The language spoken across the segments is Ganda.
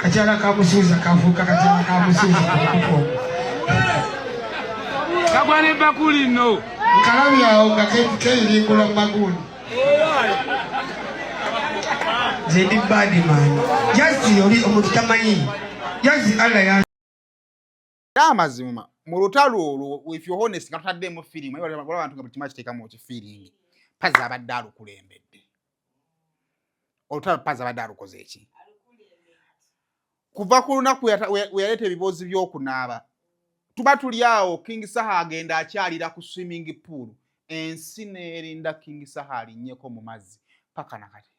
Kakyala ka musuuza kafuuka kakyala ka musuuza kukuko. Kagwa n'ebbakuli nno. Nkalabye awo nga keyiringula mu maguuni. Nze ndi bad man. Just oli omuntu tamanyi. Just Allah ya Era amazima mu lutalo olwo, if you're honest, nga tutaddemu firimu, naye waliwo abantu nga buli kimu akiteekamu okifiiringi. Pazi abadde alukulembedde olutalo, Pazi abadde alukoze eki kuva ku lunaku we yaleeta ebiboozi by'okunaaba. Tuba tuli awo, King Saha agenda akyalira ku swimming pool, ensi n'erinda King Saha alinnyeko mu mazzi paka nakati.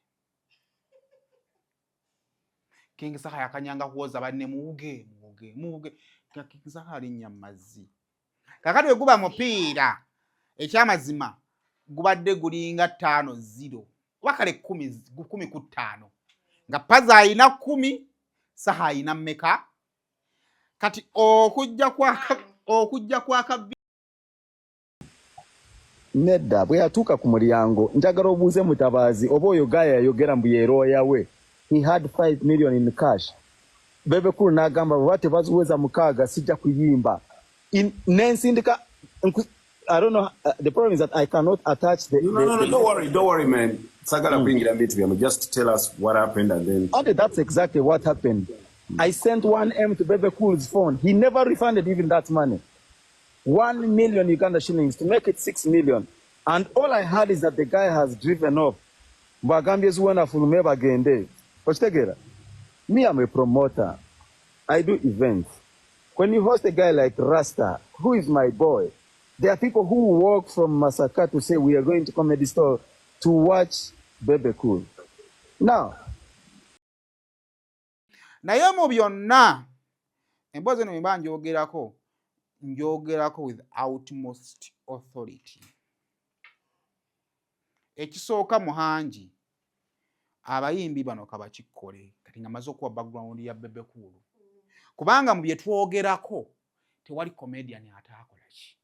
King Saha yakanyanga kuwoza banne, muwuge, muwuge, muwuge, nga King Saha alinnya mu mazzi. Kakati bwe guba mupiira, ekyamazima gubadde gulinga 5-0 oba kale 10 10-5, nga Pazi ayina 10, Saha ayina mmeka? Kati okujja kwaka Nedda, bwe yatuuka ku mulyango, njagala obuuze Mutabaazi oba oyo gaaya yayogera mbu yerooya we. He had 5 million in cash. Bebe Cool n'agamba, "Bweba tebaziweza 6, sijja kuyimba." Nensindika I don't know, the problem is that I cannot attach the No, no, no, don't worry, don't worry, man. Sagala kuyingira mu bintu byammwe. Just tell us what happened and then. And that's exactly what happened. I sent 1M to Bebe Cool's phone. He never refunded even that money. 1 million Uganda shillings to make it 6 million. And all I heard is that the guy has driven off. Mbagambye Zuena afulume bagende. Okitegeera? Me, I'm a promoter. I do events. When you host a guy like Rasta, who is my boy, there are people who walk from Masaka to say, "We are going to Comedy Store to watch Bebe Cool." Now, Naye mu byonna, emboozi eno bwe njogerako, njogerako with utmost authority. Ekisooka, Muhangi, abayimbi bano kabakikkole kati nga maze okuwa background ya Bebe Cool, kubanga mu bye twogerako tewali comedian ataakola ki,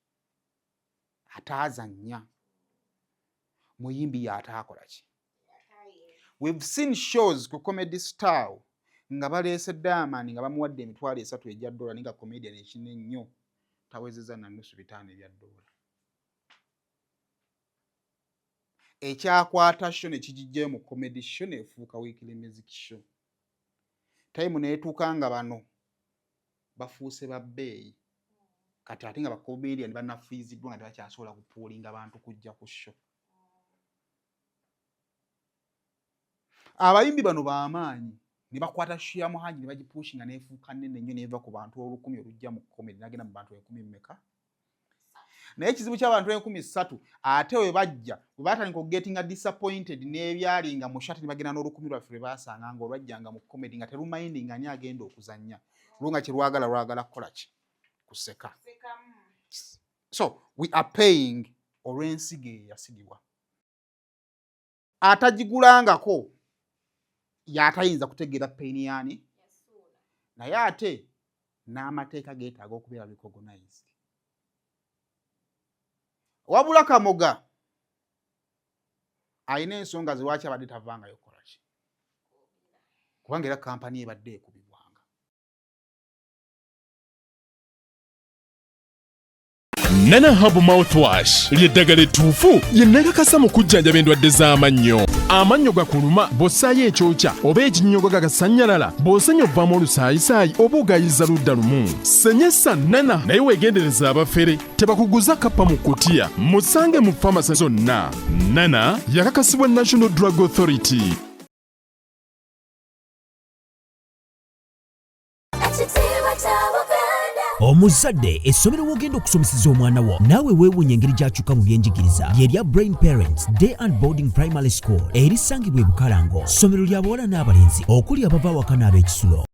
ataazannya, muyimbi y'ataakola ki. We've seen shows ku Comedy Star nga baleese Diamond nga bamuwadde 30,000 egya dola, naye nga comedian ekine ennyo tawezeza na nusu 500 ebya dola. Ekyakwata show ne kigijjayo mu comedy show, neefuuka weekly music show. Time neetuuka nga bano bafuuse ba bbeeyi kati, ate nga bacomedian banafiiziddwa, nga tebakyasobola kupuulinga bantu kujja ku show. Abayimbi bano b'amaanyi ne bakwata show ya Muhangi ne bagipushinga, neefuuka nnene nnyo, neeva ku bantu 1000 olujja mu comedy, nagenda mu bantu enkumi mmeka? Naye ekizibu ky'abantu 3000, ate we bajja bwe batandika okugetinga disappointed n'ebyali nga mu shati, ne bagenda n'olukumi lwaffe lwe baasanga nga olwajjanga mu comedy nga terumayindi nga ani agenda okuzannya, lwo nga kyerwagala lwagala kukola ki? Kuseka. So we are paying olw'ensigo eyasigibwa. Atagigulangako y'atayinza kutegeera pain yaani. Naye ate n'amateeka geetaaga okubeera recognized. Wabula Kamoga alina ensonga ze lwaki abadde tavangayo kukola ki, kubanga era kampani ebadde ekubibwanga. Nana Hub Mouthwash ly'eddagala ettuufu lye nakakasa mu kujjanjaba endwadde z'amannyo. Amannyo gakuluma bw'ossaayo ekyokya oba ekinnyogo gagasannyalala, bw'osenya ovaamu olusaayisaayi oba ogayiza ludda lumu. Senyesa Nana, naye weegendereza abafere tebakuguza kappa mu kutiya. Musange mu famasi zonna. Nana yakakasibwa National Drug Authority. Omuzadde, essomero w'ogenda okusomeseza omwana wo naawe weewuunya engeri gy'akyuka mu byenjigiriza lye lya Brain Parents Day and Boarding Primary School erisangibwa e Bukalango. Ssomero lya bawala n'abalenzi, okuli abava awaka n'ab'ekisulo.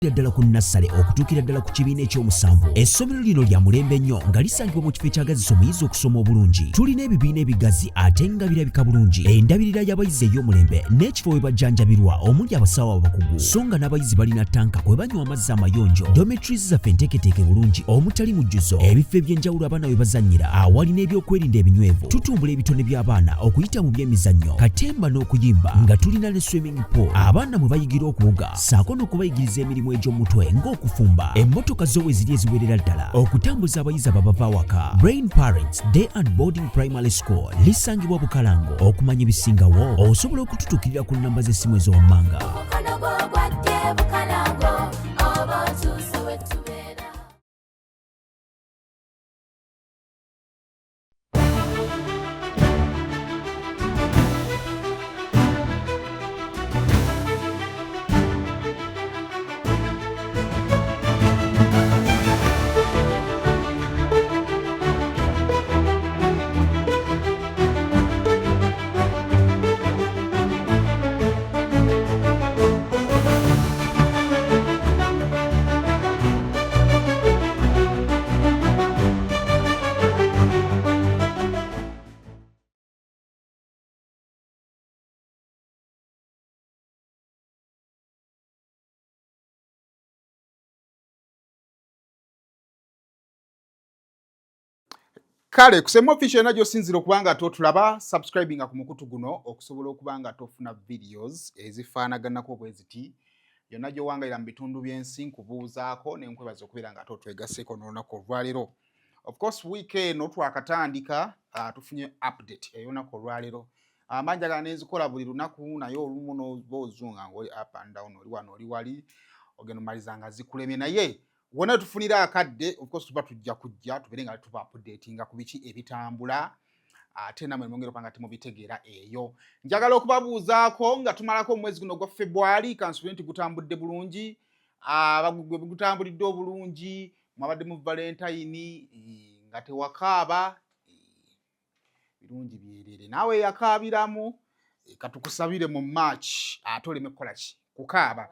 Ddala ku nassale okutuukira ddala ku kibiina ekyomusanvu. Essomero lino lya mulembe nnyo nga lisangibwa mu kifo ekyagazisa omuyizi okusoma obulungi. Tulina ebibiina ebigazi ate nga birabika bulungi, endabirira y'abayizi ey'omulembe n'ekifo we bajjanjabirwa omuli abasawo abakugu, so nga n'abayizi balina ttanka kwe banywa amazzi amayonjo. Dormitories zaffe nteeketeeke bulungi omutali mujjuzo, ebifo eby'enjawulo abaana we bazannyira awali n'ebyokwerinda ebinywevu. Tutumbula ebitone by'abaana okuyita mu by'emizannyo, katemba n'okuyimba nga tulina ne swimming pool abaana mwe bayigira okuwuga ssaako n'okubayigiriza emirimu egy'omutwe ng'okufumba. Emmotoka zo we ziri eziwerera ddala okutambuza abayizi ababava awaka. Brain Parents Day and Boarding Primary School lisangibwa Bukalango. Okumanya ebisingawo osobola okututuukirira ku nnamba z'essimu ezo wammanga. Omukono gwo gwadde Bukalango, oba otuuse we tubeera. Kale kusema official yona gyosinzira okuba nga totulaba, subscribinga ku mukutu guno okusobola okuba nga tofuna videos ezifaanaganako bweziti yonna gyowangalira mu bitundu by'ensi. Nkubuuzaako ne nkwebaza okubeera nga ate otwegaseeko n'olunaku olwaleero. Of course, week eno twakatandika, tufunye update ey'olunaku olwaleero. Amba njagala nenzikola buli lunaku, naye olumu noba ozunga ng'oli up and down, oli wano oli wali, ogenda omaliza nga zikulemye. Naye wonna tufunira akadde, of course tuba tujja kujja tubeere nga tuba updatinga ku biki ebitambula, ate namwe mwongere okuba nga temubitegeera. Eyo njagala okubabuuzaako nga tumalako omwezi guno gwa February, kansubire nti gutambudde bulungi, gwe gutambulidde obulungi, mwabadde mu Valentine nga tewakaaba, birungi byerere. Naawe yakaabiramu, katukusabire mu March ate oleme kukola ki, kukaaba.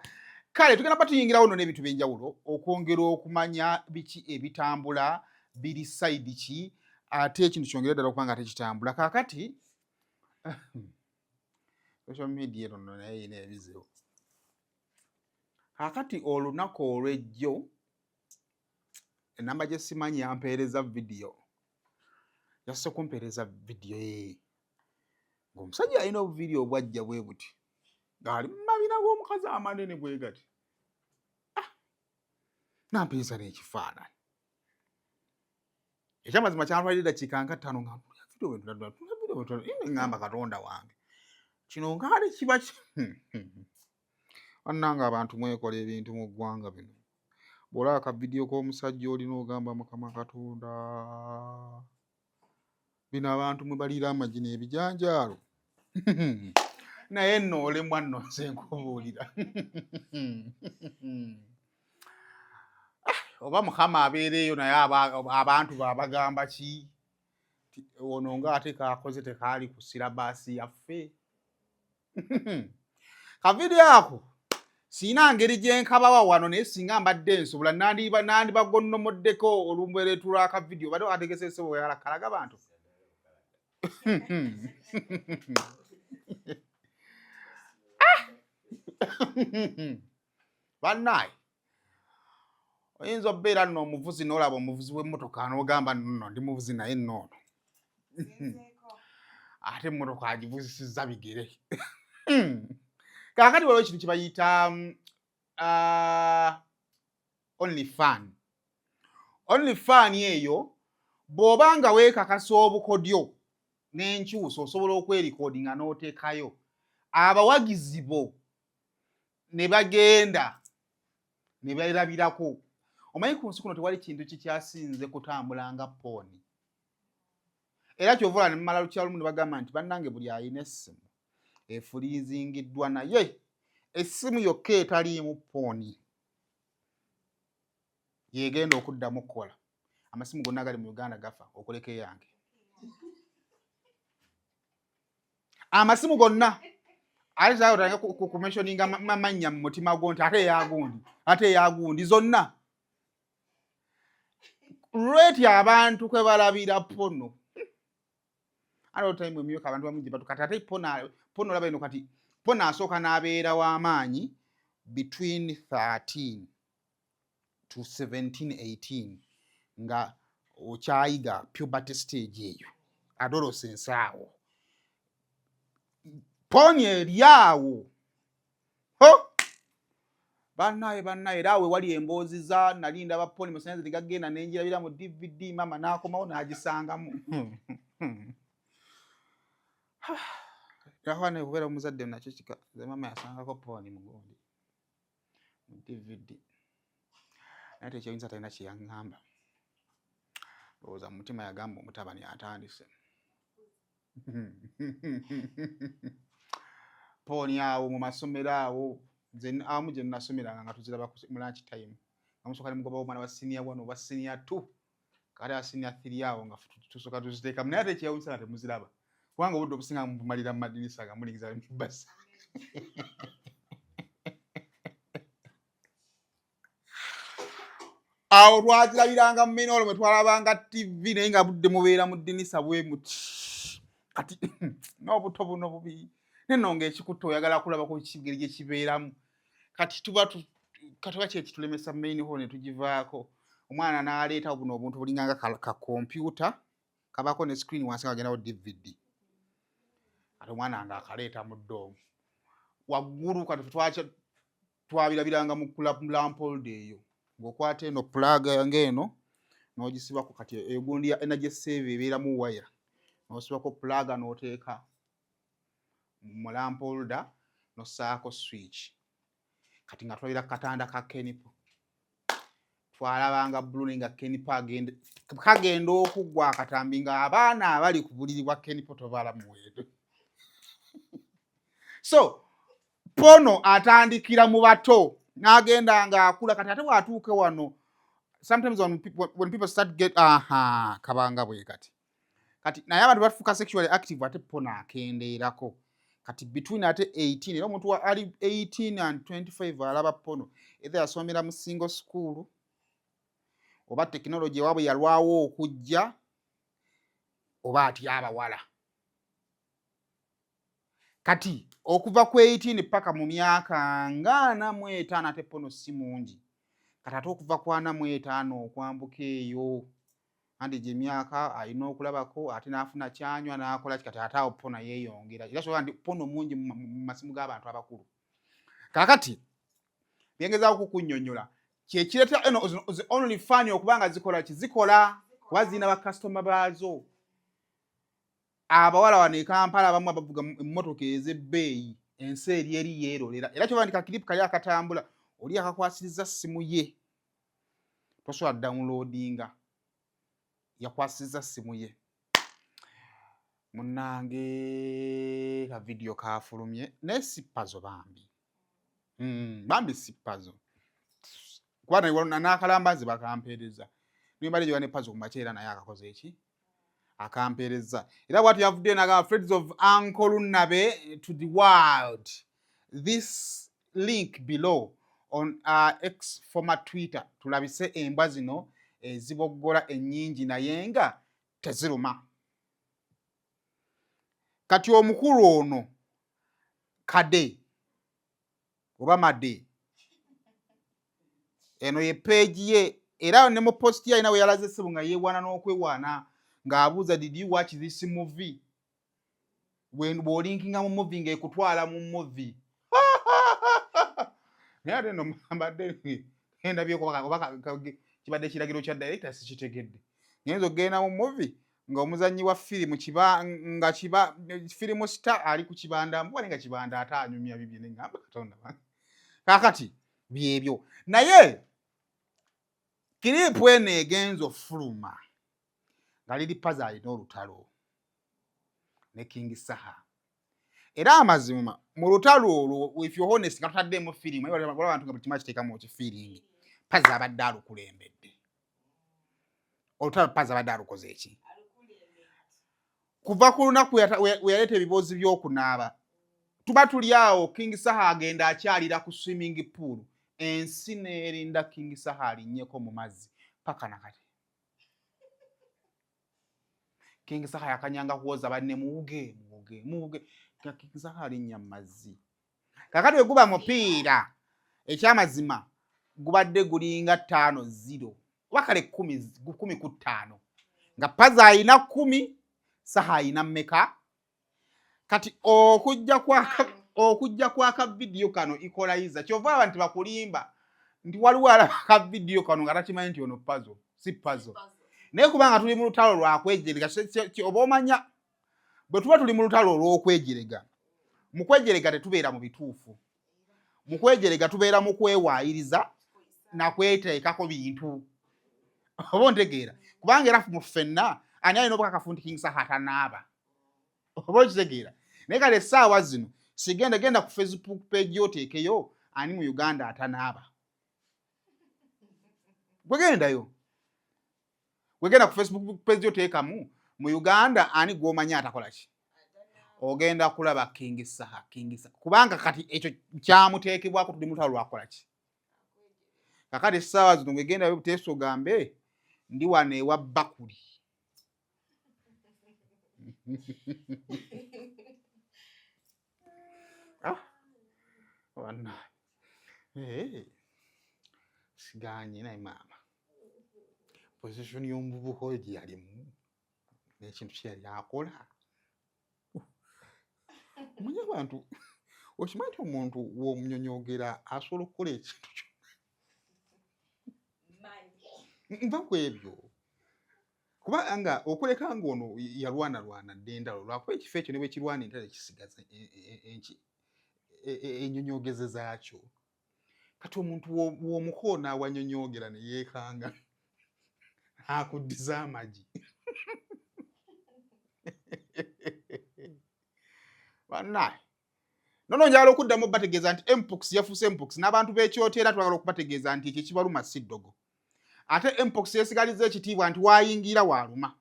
Kale tugenda ba tuyingirawo nno n'ebintu by'enjawulo okwongera okumanya biki ebitambula, biri side ki, ate ekintu kyongere ddala okuba nga tekitambula. Kaakati social media eno nno naye erina ebizibu. Kaakati olunaku olw'ejjo enamba gye simanyi yampeereza vidiyo, yasoose kumpeereza vidiyo ye ng'omusajja alina obuviiri obwajja bwe buti ng'ali mu mabina g'omukazi amanene bwe gati. Ah, nampeereza n'ekifaananyi ekyamazima kyantwalira eddakiika nka 5 nga vidiyo ngamba Katonda wange, kino ngaali kiba bannange. Abantu mwekola ebintu mu ggwanga bino. Bw'olaba akavidiyo k'omusajja olina ogamba, Mukama Katonda, bino abantu mwe baliira amagi n'ebijanjaalo. Naye nno olemwa nno, nze nkubuulira. Ah, oba Mukama abeera eyo, naye abantu babagamba ki ono ng'ate kakoze tekaali ku syllabus yaffe. Kavidiyo ako siina ngeri gye nkabawa wano, naye singa mbadde nsobola nandibagonnomoddeko olumberetu lw'akavidiyo badde kategeseese bweyala kalaga bantu. Ah! Bannaaye, oyinza okubeera nno omuvuzi n'olaba omuvuzi w'emmotoka n'ogamba nno ndi muvuzi, naye nnoono ate emmotoka agivuzisizza bigere. Kaakati waliwo ekintu kye bayita only fan. Only fan eyo bw'oba nga weekakasa obukodyo n'enkyusa, osobola okwerikodinga n'oteekayo abawagizi bo ne bagenda ne beerabirako. Omanyi ku nsi kuno tewali kintu kikyasinze kutambula nga porn, era kyova olaba ne mumala lukyalumu ne bagamba nti bannange, buli alina essimu efuliizingiddwa, naye essimu yokka etaliimu porn yegenda okuddamu okukola. Amasimu gonna agali mu Uganda gafa okuleka eyange. Amasimu gonna Ate zawe otandika kumentioninga mannya mu mutima gwo nti ate eyagundi, ate eyagundi zonna. Rate abantu kwe balabira porno. Ate time emyaka abantu bamu gye batuka kati ate porno, porno olaba eno kati porno asooka n'abeera w'amaanyi between 13 to 17 18 nga okyayiga puberty stage eyo, adolescence awo porn eri awo. Ho! Bannaye, bannaye, era awo wali emboozi za nali ndaba porn masannyalaze tegagenda nenjirabira mu DVD, maama n'akomawo n'agisangamu. Yakuba okubeera omuzadde nakyo kika. Nze maama yasangako porn mugundi mu DVD, naye tekyeyinza, talina kye yaŋŋamba. Ndowooza mu mutima yagamba omutabani atandise porn awo mu masomero awo. Nze awamu gye nasomeranga nga tuziraba mu lunch time, nga musooka ne mugobawo omwana wa senior 1 oba senior 2, kati aba senior 3 awo nga tusooka tuziteekamu. Naye ate ekyewuunyisa nga temuziraba, kubanga obudde obusinga mubumalira mu madirisa nga mulingiza basa. Awo twazirabiranga mu minoolo mwe twalabanga TV, naye nga budde mubeera mu ddinisa bwe muti. Kati n'obuto buno bubi neno ng'ekikutte oyagala kulaba ku kigeri gye kibeeramu. Kati tuba kati oba kyekitulemesa main hall ne tugivaako, omwana n'aleeta buno obuntu bulinganga ka kompyuta kabaako ne screen wansi kagendawo DVD, ate omwana ng'akaleeta mu ddoomu waggulu. Kati twabirabiranga mu lamp holder eyo, ng'okwata eno plug ng'eno n'ogisibako. Kati egundi ya energy save ebeeramu waya, n'osibako plug n'oteeka mu lamp holder n'ossaako switch. Kati nga tulabira ku katanda ka Kenipo, twalabanga blue nga Kenipo agenda kagenda okuggwa akatambi ng'abaana abali ku buliri bwa Kenipo tobala muwendo. So porno atandikira mu bato n'agenda ng'akula. Kati ate bw'atuuke wano, sometimes when people start get aha kabanga bwe kati kati naye abantu bafuuka sexually active, ate porno akendeerako. Kati between ate 18, era omuntu ali 18 and 25 alaba porno, either yasomera mu single school oba tekinologi ewaabwe yalwawo okujja oba atya abawala. Kati okuva ku 18 paka mu myaka nga 45 ate porno si mungi. Kati ate okuva ku 45 okwambuka eyo andi gye myaka alina okulabako, ate n'afuna kyanywa n'akola ki, kati ate awo porno yeeyongera. Era sobola nti porno mungi mu masimu g'abantu abakulu. Kaakati byengezaako kukunnyonnyola kyekireeta eno zi only fan okuba nga zikola ki, zikola kuba zirina bakasitoma baazo abawala wano e Kampala abamu abavuga emmotoka ez'ebbeeyi, ensi eri eri yeerolera. Era kyoba nti ka clip kali akatambula, oli akakwasiriza ssimu ye, tosobola downloadinga, yakwasiriza ssimu ye. Munnange, ka vidiyo kafulumye naye si Pazo bambi. Bambi si Pazo, kuba n'akalamba nze bakampeereza nimbadde njoga ne Pazo ku makya, era naye akakoze eki akampeereza. Era bwatu yavuddeyo nagamba, "Friends of Uncle Lunabe to the world, this link below on X, former Twitter, tulabise embwa zino eziboggola ennyingi naye nga teziruma." Kati omukulu ono Kade oba Made, eno ye page ye, era ne mu post ye alina we yalaze essimu nga yeewaana n'okwewaana ng'abuuza, "Did you watch this movie?" Bw'olinkinga mu movie ng'ekutwala mu movie. Naye ate nno mbadde endabyeko oba kibadde kiragiro kya director, sikitegedde. Ngenza okugenda mu movie ng'omuzannyi wa firimu kiba nga kiba firimu star ali ku kibanda mbuwale nga kibanda ate anyumya bibye, ne ŋŋamba Katonda wange. Kaakati byebyo, naye clip eno egenza ofuluma nga Lil Pazo alina olutalo ne King Saha. Era amazima mu lutalo olwo, if you're honest, nga tutaddemu firimu, waliwo abantu nga buli kimu akiteekamu kifiiringi, Pazo abadde alukulembedde olutalo. Pazo abadde alukoze eki kuva ku lunaku we yaleeta ebiboozi by'okunaaba. Tuba tuli awo, King Saha agenda akyalira ku swimming pool, ensi neerinda King Saha alinnyeko mu mazzi paka nakati. King Saha yakanyanga kuwoza banne, muwuge, muwuge, muwuge. King Saha alinnya mu mazzi. Kakati bwe guba mupiira, ekyamazima gubadde gulinga 5-0 oba kale 10 10-5, nga Pazo ayina 10, Saha ayina mmeka? Kati okujja kwa ka vidiyo kano Equalizer, kyova aba nti bakulimba nti waliwo alaba ka vidiyo kano nga takimanyi nti ono Pazo si Pazo. Naye kubanga tuli mu lutalo lwakwejerega, oba omanya bwe tuba tuli mu lutalo olw'okwejerega, mu kwejerega tetubeera mu bituufu, mu kwejerega tubeera mu kwewaayiriza nakweteekako bintu, oba ontegeera? Kubanga era mu ffenna ani alina obukakafu nti King Saha atanaaba, oba okitegeera? Naye kale essaawa zino sigenda genda ku Facebook page oteekeyo ani mu Uganda atanaaba. Gwegendayo, gwegenda ku Facebook page oteekamu mu Uganda ani gwomanyi atakola ki, ogenda kulaba King Saha, King Saha, kubanga kati ekyo kyamuteekebwako. Tuli mutalo lwakola ki. Kakati essaawa zino gwegendayo buteesa ogambe ndi wano ewa Bakuli. Ah, wannaye siganye naye maama, position y'omuvubuka oyo gye yalimu n'ekintu kye yali akola. Omanyi abantu, okimanyi nti omuntu w'omunyonyogera asobola okukola ekintu kyonna? Nva ku ebyo, kuba nga okuleka nga ono yalwanalwana dda endalo, lwakuba ekifo ekyo ne bwe kirwana entalo ekisigaza enyonyogeze zaakyo. Kati omuntu w'omukoona awanyonyogera ne yeekanga akuddiza amagi. Bannaye, nono njagala okuddamu bategeeza nti mpox yafuuse mpox, n'abantu b'ekyoteera twagala okubategeeza nti ekyo ekibaluma si ddogo. Ate mpox yesigaliza ekitiibwa nti waayingira waaluma,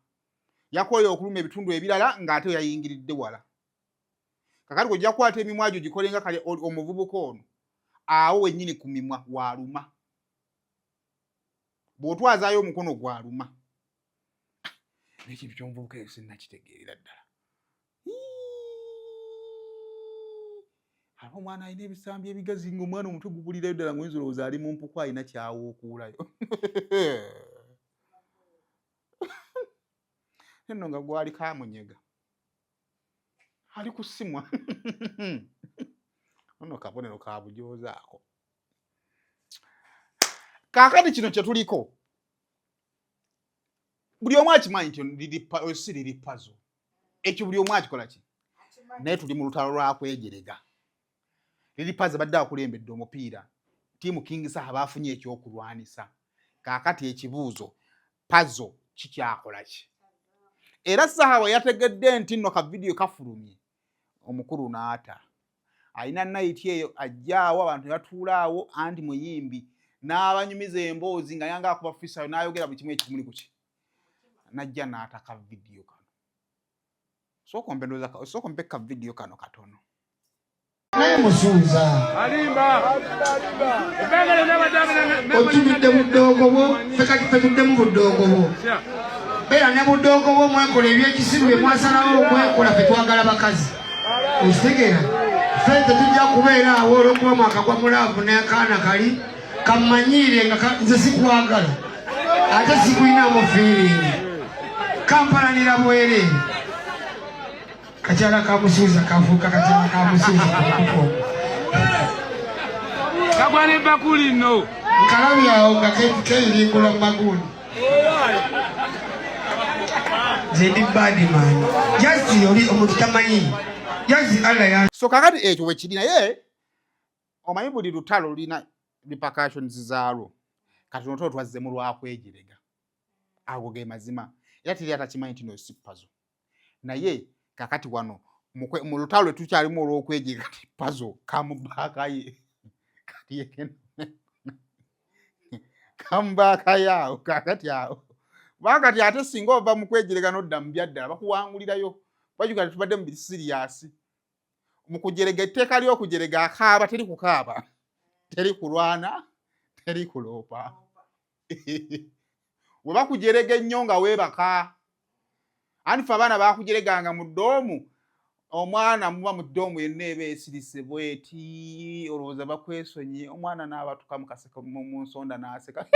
yakooye okuluma ebitundu ebirala ng'ate yayingiridde wala. Kakati ojja kukwata emimwa gyo gikole nga kale omuvubuka ono awo wennyini ku mimwa waaluma, bw'otwazaayo omukono gwaluma. N'ekintu ky'omuvubuka eyo sinnakitegeerera ddala. Ate omwana alina ebisambi ebigazi, ngaomwana omutwe gubulirayo ddala, ngaoyinza olowooza ali mu mpuku alina kyawookuulayo nno, nga gwali kamunyega ali kusimwa. Ono kabonero ka bujoozaako. Kaakati kino kye tuliko, buli omu akimanyi nti si liri Pazo, ekyo buli omu akikola ki, naye tuli mu lutalo lwakwejerega. Liri Pazo badde akulembedde omupiira, tiimu King Saha baafunye ekyokulwanisa. Kaakati ekibuuzo, Pazo kikyakola ki? Era Saha we yategedde nti nno ka vidiyo kafulumye, omukulu n'ata alina nayiti eyo ajjaawo abantu ne batuula awo, anti muyimbi, n'abanyumiza emboozi nga yanga akuba fisayo n'ayogera buli kimu ekikumuli kuki, najja n'ata ka vidiyo kano. Sooka ompe ka vidiyo kano katono. Naye musuuza otulidde budoogo bwo, ffe kati ffe tuddemu budoogo bwo. Beera ne budoogo bwo, mwekola ebyekisiru bye mwasalawo okwekola. Ffe twagala bakazi, okitegeera? Ffe tetujja kubeera awo olwokuba mwakagwa mu love n'akaana kali kamanyiire nga nze sikwagala ate sikulinamu feeling, kampalanira bwereere. Kakyala ka musuuza kafuuka kakyala ka musuuza kukuko. Kagwa n'ebbakuli nno. Nkalabye awo nga keyiringula mu maguuni. Nze ndi bad man, just oli omuntu tamanyi, just Allah ya So kakati ekyo wekiri, naye omanyi buli lutalo lulina repercussions zaalwo. Kati lutalo twazze mu lwakwejerega, ago ge mazima, era teri atakimanyi nti no si Pazo. Naye kakati wano mu lutalo lwe tukyalimu olw'okwejega, kati Pazo kamubaakaye, kati yegenda kamubaakayo awo. Kakati awo kubanga kati ate singa ova mu kwejerega n'odda mu byaddala, bakuwangulirayo. Bajuka tubadde mu biri serious. Mu kujerega, etteeka ly'okujerega akaaba, teri kukaaba, teri kulwana, teri kuloopa. We bakujerega ennyo nga weebaka. Anti fe abaana bakujereganga mu ddoomu, omwana muba mu ddoomu yenna eba esirise bweti, olowooza bakwesonyi, omwana n'abatuka mu kaseko mu nsonda n'aseka.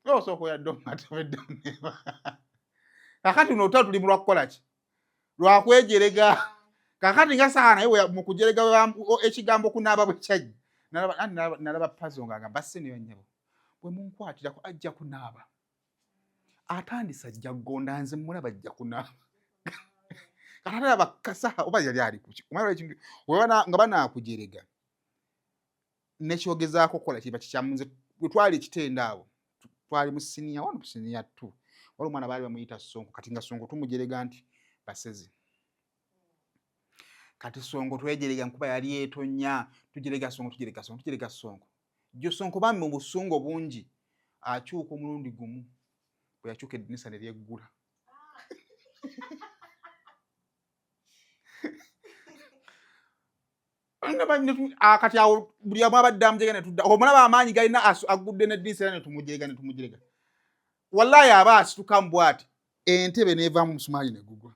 Osooka oyadde omwatobedde kakati no olutalo tuli mu lwakukola ki? Lwakwejerega. Kakati nga saha naye mu kujerega ekigambo kunaaba bwe kyajja, nalaba pazo nga agamba senior nnyabo bwe munkwatirako ajja kunaaba, atandise ajja kugonda, nze mulaba ajja kunaaba. Kati alaba kasaha oba yali ali kuki nga banaakujerega nekyogezaako okukola kiba kikyamu. Nze bwe twali ekitendo awo twali mu siniya one, siniya two, wali omwana baali bamuyita Sonko. Kati nga Sonko tumujerega nti basezi. Kati Sonko twejerega, nkuba yali etonya, tujerega Sonko, tujerega Sonko, tujerega Sonko jo Sonko bambi mu busungu obungi akyuka omulundi gumu, bwe yakyuka eddinisa ne lyeggula. Kati awo buli omu abadde amujega netudda omulaba amaanyi galina agudde nedinisa era netumujega netumujega, wallahi aba asitukamu bwati entebe nevaamu omusumaali negugwa.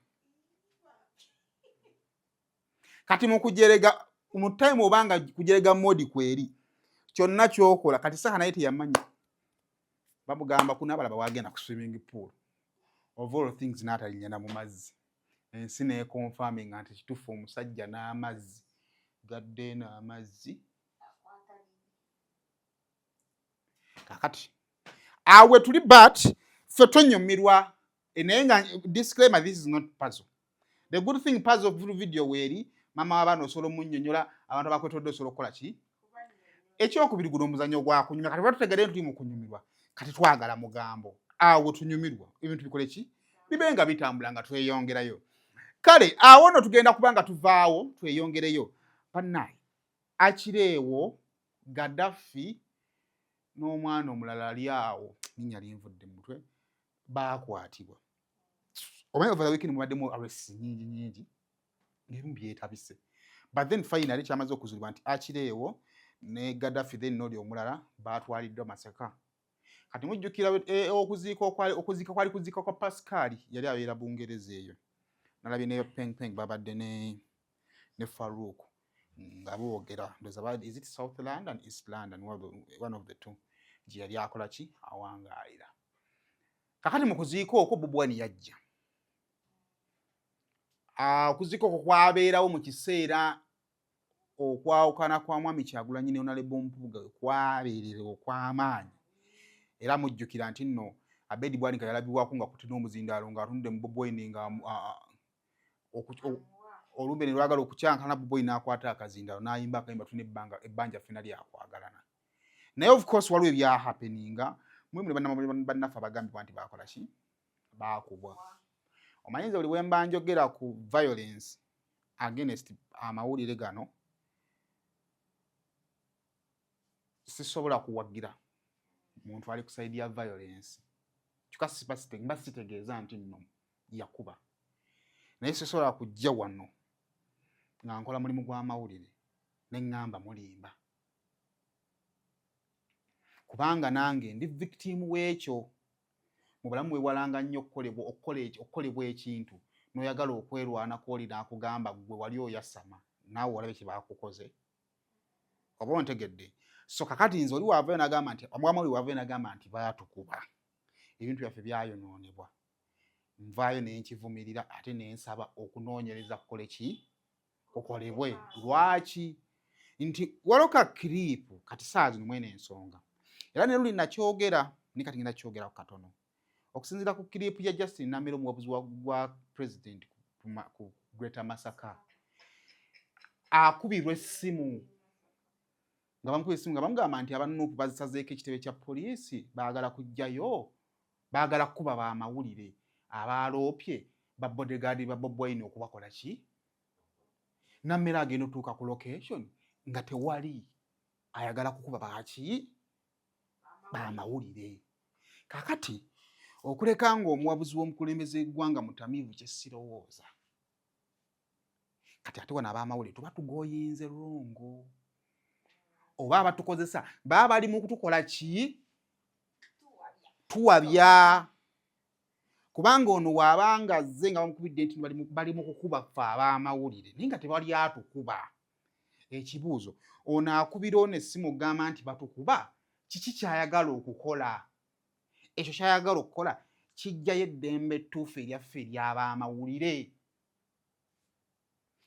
Kati mukujerega mu time obanga kujerega modi kweri kyonna kyokola. Kati saha naye teyamanya bamugamba kunabalaba wagenda ku swimming pool of all things n'atalinya na mu mazzi, ensi nekonfaminga nti kitufu omusajja n'amazzi gadde n'amazzi. Kakati awe tuli, but ffe tonyumirwa naye nga disclaimer, this is not puzzle. The good thing, puzzle video weeri mama w'abaana osobola omunnyonnyola, abantu abakwetodde osobola okukola ki. Ekyokubiri, guno omuzannyo gwakunyumya. Kati batutegere tuli mu kunyumirwa, kati twagala mugambo awo tunyumirwa, ebintu bikole ki, bibe nga bitambula nga tweyongerayo. Kale awo nno tugenda kuba nga tuvaawo tweyongereyo. Bannaye, akireewo Gaddafi n'omwana omulala ali awo, linnya linvudde mu mutwe, baakwatibwa. Omanyi over the weekend mubaddemu arrests nyingi nyingi ng'ebimu byetabise, but then finally kyamaze okuzuulibwa nti akireewo ne Gaddafi then n'oli omulala baatwaliddwa Masaka. Kati mujjukira okuziika okuziika kwali kuziika kwa Pascal, yali abeera Bungereza eyo. Nalabye ne Peng Peng babadde ne Farouk nga boogera, ndowooza is it South London, East London, one of the two gye yali akola ki, awangaalira. Kakati mu kuziika okwo Bobi Wine yajja. Okuziika okwo kwabeerawo mu kiseera okwawukana kwa Mwami Kyagulanyi ne Honorable Mpuuga kwabeerera okw'amaanyi. Era mujjukira nti nno Abedi Bwanika yalabibwako nga kutte n'omuzindaalo ng'atunudde mu Bobi Wine nga olumbe ne lwagala okukyankana, Bobi Wine n'akwata akazindaalo n'ayimba akayimba tulina ebbanga ebbanja ffena lyakwagalana. Naye of course waliwo ebyahappeninga mwe muli bannaffe abagambibwa nti baakola ki, baakubwa. Omanyi nze buli bwe mba njogera ku violence against amawulire gano, sisobola kuwagira muntu ali ku side ya violence. Kyokka mba sitegeeza nti nno yakuba, naye sisobola kujja wano nga nkola mulimu gw'amawulire ne ŋŋamba mulimba, kubanga nange ndi victim w'ekyo. Mu bulamu weewalanga nnyo okukolebwa ekintu n'oyagala okwerwanako, oli n'akugamba ggwe wali oyasama naawe olabe kye baakukoze, oba ontegedde. So kakati nze oli waavayo n'agamba nti omwamawulire waavayo n'agamba nti baatukuba, ebintu byaffe byayonoonebwa, nvaayo ne nkivumirira ate ne nsaba okunoonyereza kukole ki, kukolebwe. Lwaki nti waliwo ka clip kati saa zino mwene ensonga, era ne luli nakyogera ne kati ngenda kyogerako katono. Okusinziira ku clip ya Justin Namiro, omuwabuzi wa president ku Greater Masaka, akubirwa essimu nga bamukuba essimu nga bamugamba nti abanuupu bazisazeeko ekitebe kya poliisi, baagala kujjayo, baagala kukuba bamawulire abaloopye ba bodyguard ba Bobi Wine okubakola ki. Nammere agenda otuuka ku location nga tewali ayagala kukuba baki bamawulire. Kakati Okuleka ng'omuwabuzi w'omukulembeze w'eggwanga mutamiivu kye sirowooza. Kati ate wano ab'amawulire tuba tugoyinze wrong. Oba abatukozesa baba bali mu kutukola ki? Tuwabya. Kubanga ono waabanga azze nga bamukubidde nti bali mu kukuba ffe ab'amawulire naye nga tebali atukuba. Ekibuuzo, ono akubira ono essimu okugamba nti batukuba, kiki ky'ayagala okukola? Ekyo ky'ayagala okukola kijjayo eddembe ettuufu eryaffe ery'ab'amawulire.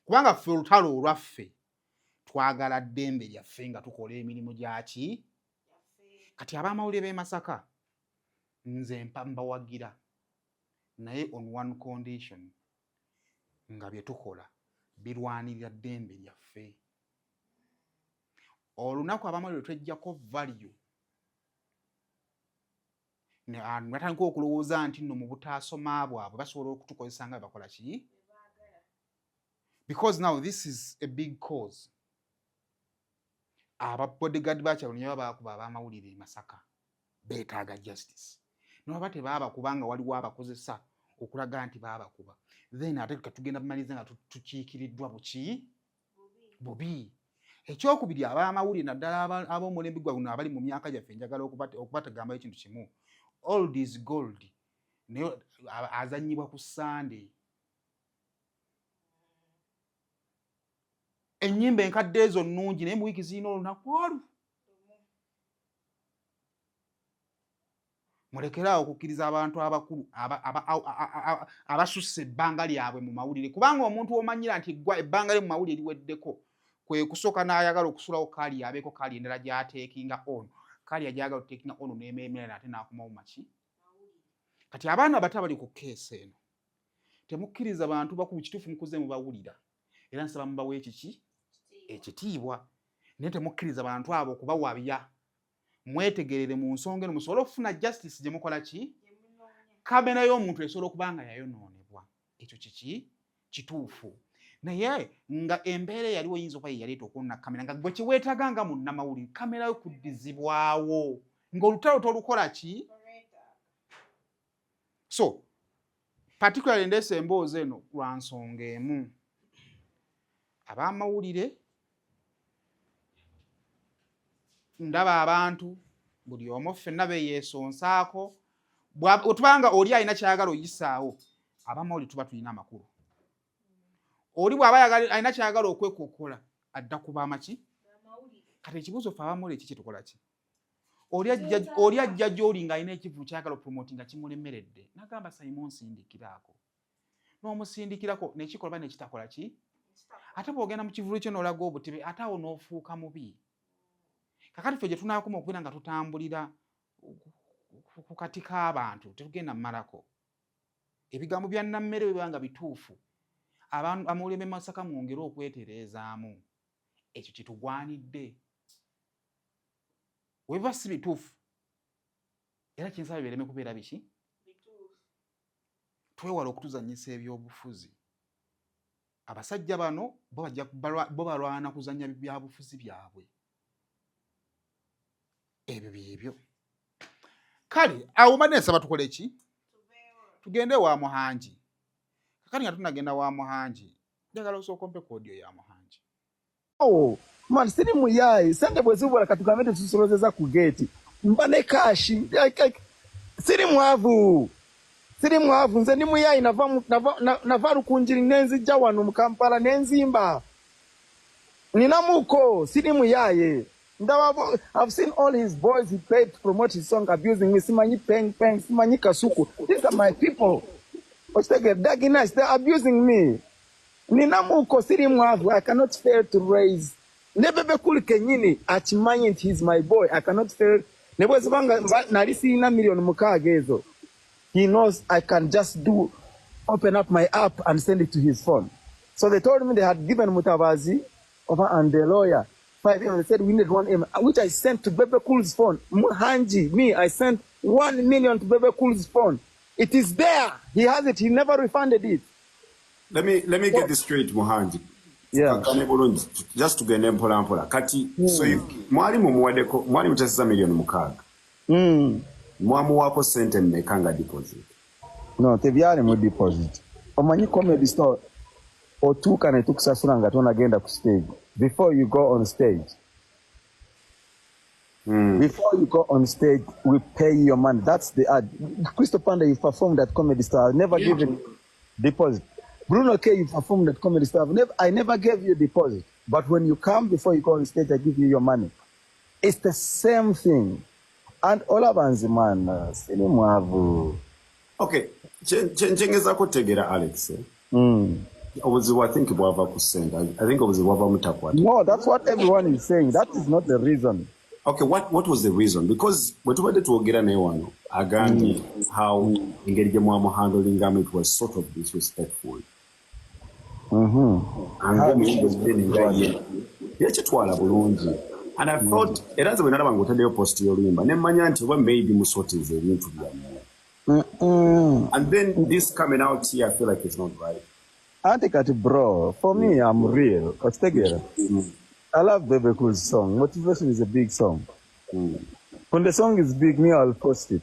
Kubanga ffe olutalo olwaffe twagala ddembe lyaffe nga tukola emirimu gyaki. Kati ab'amawulire b'e Masaka nze mpa mbawagira naye on one condition nga bye tukola birwanirira ddembe lyaffe. Olunaku ab'amawulire tweggyako value batandika okulowooza nti nno mu butaasoma bwabwe basobola okutukozesa nga bakola ki, because now this is a big cause. Aba bodyguard ba Kyagulanyi baba bakuba ab'amawulire e Masaka beetaaga justice, nobaba tebaabakuba nga waliwo abakozesa okulaga nti baabakuba, then ate tugenda bumaliriza nga tukiikiriddwa buki bubi. Ekyokubiri, ab'amawulire naddala ab'omulembe gwa guno abali mu myaka gyaffe, njagala okubategambayo ekintu kimu: old is gold, naye azannyibwa ku Sande. Ennyimba enkadde ezo nnungi, naye mu wiiki zirina olunaku olwo. Mulekeraawo okukkiriza abantu abakulu abasussa ebbanga lyabwe mu mawulire, kubanga omuntu omanyira nti gwa ebbanga lye mu mawulire liweddeko, kwe kusooka n'ayagala okusulawo kaali abeeko kaali endala gy'ateekinga on kaali agyagala oteekinga on n'emeemera ate n'akomawo maki. Kati abaana abato abali ku keesi eno, temukkiriza bantu bakulu. Kituufu mukuze mubawulira, era nsaba mubawe ekiki ekitiibwa, naye temukkiriza bantu abo okubawabya. Mwetegerere mu nsonga eno musobole okufuna justice gye mukola ki. Kamera y'omuntu esobola okuba nga yayonoonebwa, ekyo kiki kituufu, naye nga embeera eyaliwo eyinza okuba yeyaleeta okwonona kamera, nga gwe kyeweetaaga nga munnamawulire kamera yo kuddizibwawo ng'olutalo tolukola ki. So particularly ndeesa emboozi eno lwa nsonga emu: ab'amawulire, ndaba abantu buli omu ffenna beyeesonsaako otubanga oli alina kyayagala oyisaawo. Abamawulire tuba tulina amakulu. Oli bw'aba alina kyayagala okwekokola adda kuba amaki. Kati ekibuuzo, ffe abamawulire kiki tukola ki? Oli ajja gy'oli ng'alina ekivulu kyayagala opromoti nga kimulemeredde, nagamba, "Simon, nsindikiraako," n'omusindikirako nekikola ba nekitakola ki. Ate bw'ogenda mu kivulu kyo n'olaga obutebe, ate awo n'ofuuka mubi. Kakati ffe gye tunaakoma okubeera nga tutambulira ku kati k'abantu, tetugenda mmalako. Ebigambo bya Nammere bwe biba nga bituufu, amawulire b'e Masaka mwongere okwetereezaamu, ekyo kitugwanidde. Bwe biba si bituufu, era kinsaba bireme kubeera biki, twewale okutuzannyisa ebyobufuzi. Abasajja bano bo balwana kuzannya byabufuzi byabwe, ebyo byebyo. Kale awo mbadde nsaba tukole ki, tugende wa Muhangi. Kakati nga tunagenda wa Muhangi, njagala osooka ompe ku audio ya Muhangi. Oh, man, siri muyayi. Sente bwe zibula, katugambe tetusolozeza ku gate, mba ne cash. Like, siri mwavu, siri mwavu. Nze ndi muyayi. Nava Lukunjiri nenzijja wano mu Kampala nenzimba, ninamuko. Siri muyaye. Ndaba, I've seen all his boys he paid to promote his song abusing me. Simanyi Peng Peng, simanyi Kasuku, these are my people. Okitegeera? Dagi Nice, they're abusing me. Ninamuko, siri mwavu. I cannot fail to raise. Ne Bebe Cool kenyini akimanyi nti he's my boy. I cannot fail. Ne bwe zibanga nali sirina 6 million ezo, he knows I can just do open up my app and send it to his phone. So they told me they had given Mutabazi over and the lawyer 5 M. They said we need 1 M, which I sent to Bebe Cool's phone. Muhanji, me, I sent 1 million to Bebe Cool's phone. It is there. He has it. He never refunded it. Let me get this straight, Muhanji. Yeah. Kane bulungi, just tugende mpola mpola. Kati so you, mwali mumuwaddeko, mwali muteseza 6 million. Mwamuwaako ssente mmeka nga deposit? No, tebyali mu deposit. Omanyi Comedy Store otuuka ne tukusasula nga tonagenda ku stage. Before you go on stage. Before you go on stage, we pay you your money. That's the ad. Crystal Panda, you performed at Comedy Store. I've never given deposit. Bruno K, you performed at Comedy Store. I never gave you deposit. But when you come before you go on stage, I give you your money. It's the same thing. And olabanzi mwana, siri mwavu. Okay, kyengezaako otegeera Alex, eh? Obuzibu I think bwava ku ssente. I think obuzibu bwava mutakwata. No, that's what everyone is saying. That is not the reason. Okay, what was the reason? Because bwe tubadde twogera naye wano agambye how engeri gye mwamuhandlingamu it was sort of disrespectful. Ng'omuyimbi omunene nga ye yakitwala bulungi. And I thought, era nze bwe nalaba ng'otaddeyo post y'oluyimba ne mmanya nti oba maybe musortinze ebintu byammwe. And then this coming out here, I feel like it's not right. Anti kati bro, for me, I'm real. Okitegeera? I love Bebe Cool's song. Motivation is a big song. When the song is big, me, I'll post it.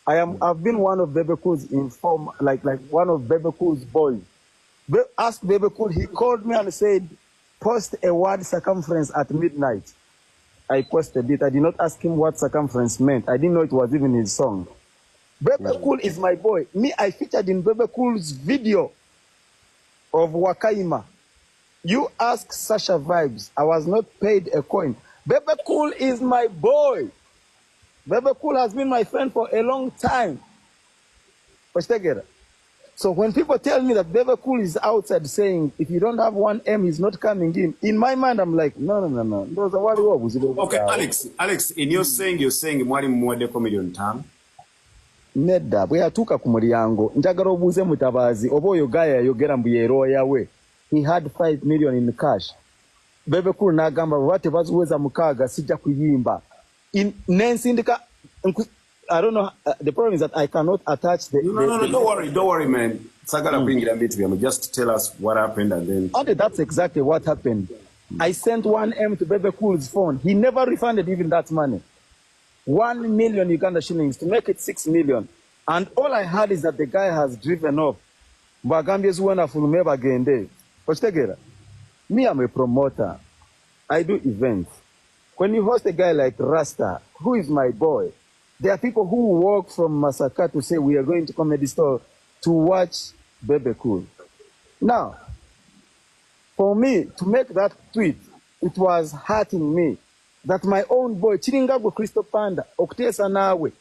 I've been one of Bebe Cool's inform, like one of Bebe Cool's boys. Ask Bebe Cool, he called me and said, post a word circumference at midnight. I posted it. I did not ask him what circumference meant. I didn't know it was even his song. Bebe Cool is my boy. Me, I featured in Bebe Cool's video of Wakaima. You ask Sasha Vibes. I was not paid a coin. Bebe Cool is my boy. Bebe Cool has been my friend for a long time. Okitegera. So when people tell me that Bebe Cool is outside saying, if you don't have 1M, he's not coming in. In my mind, I'm like, no, no, no, no. Ndowooza waliwo obuzibu Okay, obukaawa. Alex, in your saying, you're saying mwali mumuwaddeko million ttaano? Nedda, bwe yatuuka ku mulyango, njagala obuuze Mutabaazi oba oyo guy yayogera mbu ye lawyer we. He had 5 million in cash. Bebe Cool n'agamba bwe tebaziweza 6 sijja kuyimba. Nensindika, I don't know, the problem is that I cannot attach the... No, no, no, don't worry, man. Sagala kuyingira mu bintu byammwe. Just tell us what happened and then... And that's exactly what happened. I sent 1M to Bebe Cool's phone. He never refunded even that money. 1 million Uganda shillings to make it 6 million. And all I heard is that the guy has driven off. Mbagambye Zuena afulume bagende. Okitegeera? Me, I'm a promoter. I do events. When you host a guy like Rasta, who is my boy, there are people who walk from Masaka to say we are going to Comedy Store to watch Bebe Cool. Now, for me to make that tweet, it was hurting me that my own boy, kiringa gwe Crystal Panda, okuteesa naawe,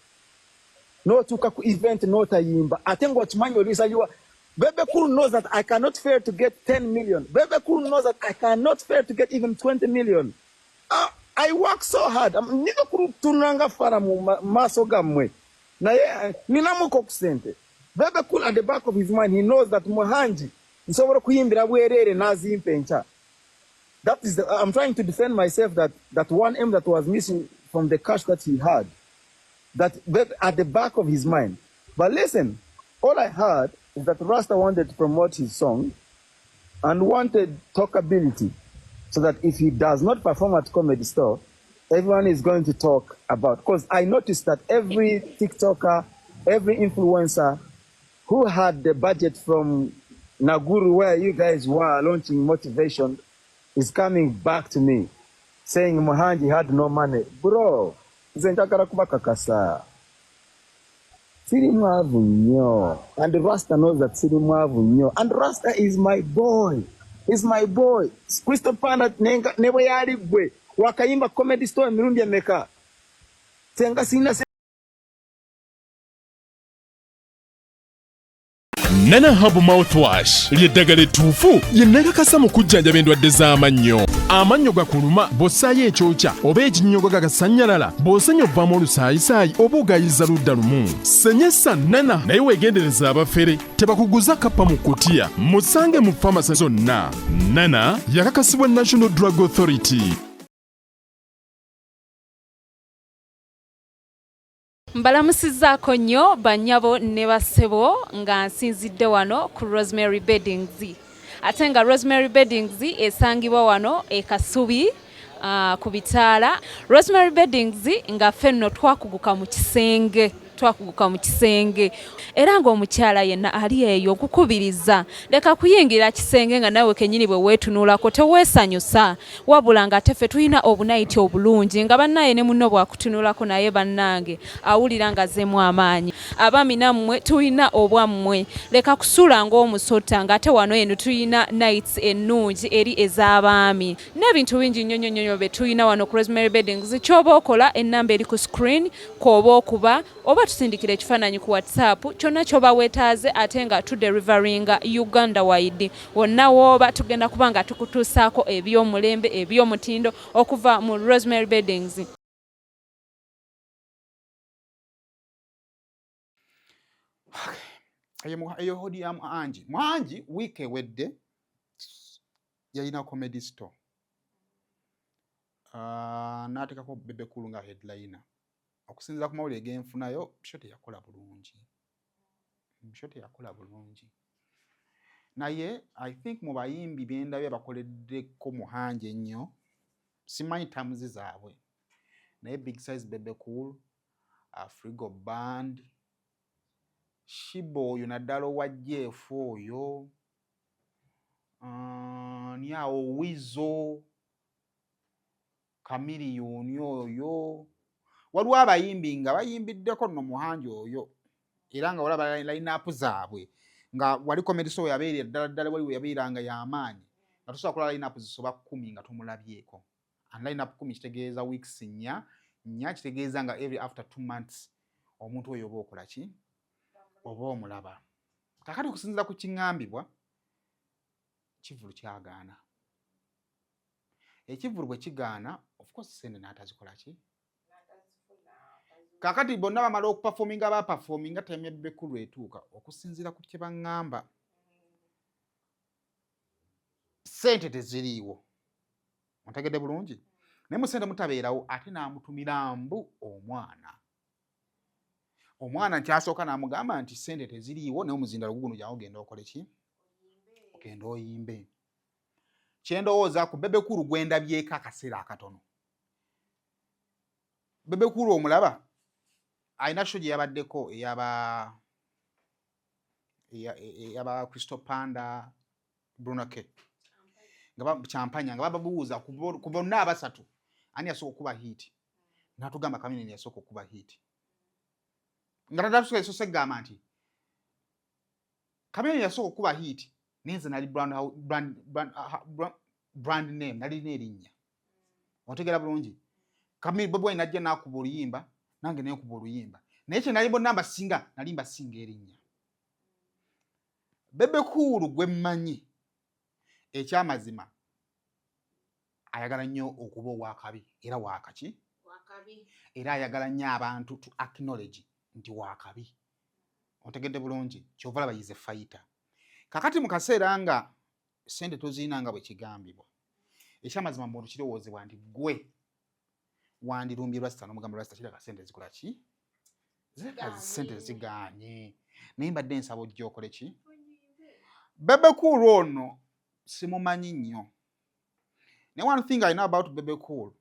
n'otuuka ku event n'otayimba, ate ng'okimanyi olisaliwa. Bebe Cool knows that I cannot fail to get 10 million. Bebe Cool knows that I cannot fail to get even 20 million. I work so hard. Nina kutunanga fara mu maaso gammwe. Naye, ninamuko ku ssente. Bebe Cool at the back of his mind, he knows that Muhangi, nsobola kuyimbira bwereere n'azimpa enkya. That is the, I'm trying to defend myself that 1M that was missing from the cash that he had, that at the back of his mind. But listen, all I heard is that Rasta wanted to promote his song and wanted talkability, so that if he does not perform at Comedy Store, everyone is going to talk about. Because I noticed that every TikToker, every influencer who had the budget from Naguru, where you guys were launching motivation, is coming back to me saying Muhangi had no money. Bro, nze njagala kubakakasa. Siri mwavu nnyo. And Rasta knows that siri mwavu nnyo. And Rasta is my boy. Is my boy. Crystal Panda ne bwe yali gwe wakayimba Comedy Store emirundi emeka. Senga sina Nana Herbal Mouthwash ly'eddagala ettuufu lye nakakasa mu kujjanjaba endwadde z'amannyo. Amannyo gakuluma bw'ossaayo ekyokya oba ekinnyogo gagasannyalala, bw'osenya ovaamu olusaayisaayi oba ogayiza ludda lumu. Senyesa Nana naye weegendereza abafere tebakuguza kappa mu kutiya. Musange mu famasi zonna. Nana yakakasibwa National Drug Authority. Mbalamusizzaako nnyo bannyabo ne bassebo nga nsinzidde wano ku Rosemary Beddings. Ate nga Rosemary Beddings esangibwa wano e Kasubi, ku bitaala. Rosemary Beddings nga ffe nno twakuguka mu kisenge. Twakuguka mu kisenge era ng'omukyala yenna ali eyo nkukubiriza leka kuyingira kisenge nga nawe kenyini bwe weetunulako teweesanyusa, wabula nga ate ffe tulina obunayiti obulungi nga bannaye ne munno bwakutunulako naye bannange awulira nga azzemu amaanyi. Abaami nammwe tulina obwammwe, leka kusula ng'omusota ng'ate wano eno tulina nights ennungi eri ez'abaami n'ebintu bingi nnyo nnyo nnyo bye tulina wano ku Rosemary Beddings. Ky'oba okola ennamba eri ku screen kw'oba okuba oba tusindikira ekifaananyi ku WhatsApp kyonna ky'oba weetaaze ate nga tuderivaringa Uganda wide wonna w'oba tugenda kuba nga tukutuusaako eby'omulembe eby'omutindo okuva mu Rosemary Beddings. Eyo hodi ya Muhangi. Muhangi wiiki ewedde yalina comedy store n'ateekako Bebe Cool nga headliner. Okusinziira ku mawulire genfunayo, show teyakola bulungi, show teyakola bulungi, naye I think mu bayimbi bendabye bakoleddeko Muhangi ennyo, simanyi terms zaabwe, naye Big Size, Bebe Cool, Afrigo Band, Shiba oyo naddala owa Jeff oyo, ni awo Wizo, Chameleone oyo, waliwo abayimbi nga bayimbiddeko nno Muhangi oyo, era nga olaba line-up zaabwe nga wali comedy show yabeera ddala ddala wali we yabeeranga y'amaanyi nga tosobola kulaba line-up zisoba 10 nga tomulabyeko. And line-up 10 kitegeeza weeks 4 4, kitegeeza nga every after 2 months omuntu oyo oba okola ki, oba omulaba. Kakati okusinziira ku kiŋŋambibwa, kivulu kyagaana. Ekivulu bwe kigaana, of course sente n'atazikola ki. Kakati bonna bamala okuperforminga, baperforminga, time ya Bebe Cool etuuka. Okusinziira ku kye baŋŋamba, sente teziriiwo. Ontegedde bulungi? Naye mu sente mutabeerawo, ate n'amutumira mbu omwana, omwana nkyasooka n'amugamba nti sente teziriiwo, naye omuzindalo guguno, jangu ogenda okole ki, ogenda oyimbe. Kyendowooza ku Bebe Cool gwendabyeko akaseera akatono, Bebe Cool omulaba alina show gye yabaddeko eyaba eyaba Crystal Panda, Bruno K, nga kyampanya nga bababuuza ku bonna abasatu ani yasooka okuba hit, n'atugamba Chameleone yasooka okuba hit, nga tatasoose egamba nti Chameleone yasooka okuba hit, naye nze nali brand name, nalina erinnya. Otegera bulungi? Bobi Wine najja n'akuba oluyimba, nange nenkuba oluyimba, naye kye nali bonna mbasinga, nali mbasinga erinnya. Bebe Cool gwe mmanyi, ekyamazima ayagala nnyo okuba owakabi, era wakaki, era ayagala nnyo abantu to acknowledge nti wakabi. Otegedde bulungi? Kyova laba yize fighter. Kakati mu kaseera nga sente toziina nga bwe kigambibwa, ekyamazima muntu kirowoozebwa nti gwe wandirumbye Rasta n'omugamba, Rasta, kiraka sente zikola ki, zireka sente zigaanye, naye mbadde nsaba ojja okole ki. Bebe Cool ono simumanyi nnyo, naye one thing I know about Bebe Cool,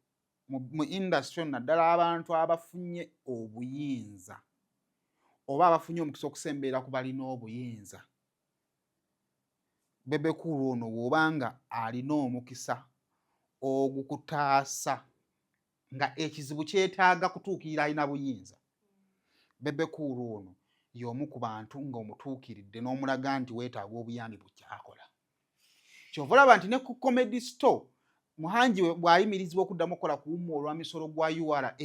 mu industry ono, naddala abantu abafunye obuyinza oba abafunye omukisa okusembeera ku balina obuyinza, Bebe Cool ono bw'obanga alina omukisa ogukutaasa nga ekizibu kyetaaga kutuukirira alina buyinza, Bebe Cool ono y'omu ku bantu ng'omutuukiridde n'omulaga nti weetaaga obuyambi bukyakola. Kyova olaba nti ne ku comedy store Muhangi bw'ayimirizibwa okuddamu okukola ku WUMA olwa misolo gwa URA,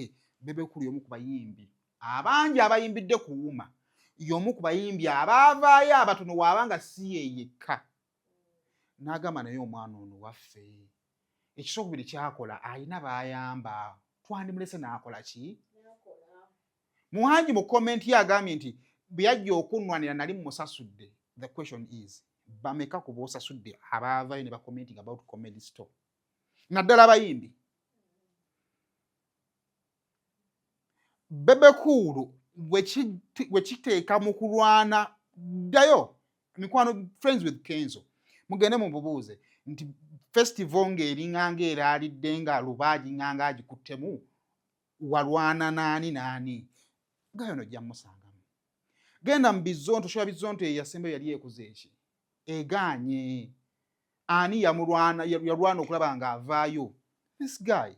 Bebe Cool y'omu ku bayimbi abangi abayimbidde ku WUMA, y'omu ku bayimbi abaavaayo abatono waaba nga si ye yekka n'agamba, naye omwana ono waffe, ekisookubiri kyakola alina baayamba, twandimulese n'akola ki. Muhangi mu comment ye agambye nti bwe yajja okunnwanira nali mumusasudde. The question is, bameka ku boosasudde abaavayo ne bacommenting about comedy store, naddala abayimbi? Bebe Cool bwe kiteeka mu kulwana, ddayo mikwano, friends with Kenzo, mugende mububuuze nti festival ng'eringanga eraalidde nga Lubaagi nganga agikuttemu, walwana naani naani? Gayo no ojja musangamu. Genda mu Bizonto, show Bizonto eyasembayo yali ekuze eki? Egaanye. Ani yamulwana, yalwana okulaba nga avaayo? This guy.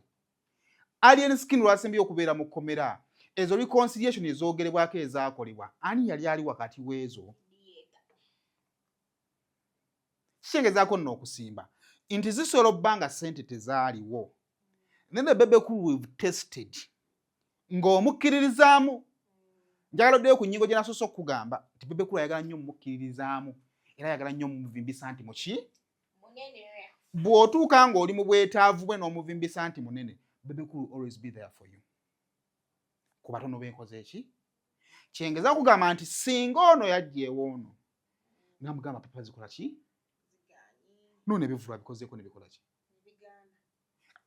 Alien Skin lwasembye okubeera mu kkomera. Ezo reconciliation ezoogerebwako ezaakolebwa, ani yali ali wakati w'ezo? Kyengezaako nno okusimba nti zisobola obba nga ssente tezaaliwo. Then the Bebe Cool we've tested ng'omukkiririzaamu. Njagala oddeyo ku nnyingo gye nasoose okukugamba nti Bebe Cool ayagala nnyo omukkiririzaamu era ayagala nnyo omuvimbisa nti muki bw'otuuka ng'oli mu bwetaavu bwe n'omuvimbisa nti munene, Bebe Cool will always be there for you. Ku batono benkoze eki kyengeza kugamba nti singa ono yajja ono namugamba papa zikola ki nono ebivulu abikozeeko nebikola ki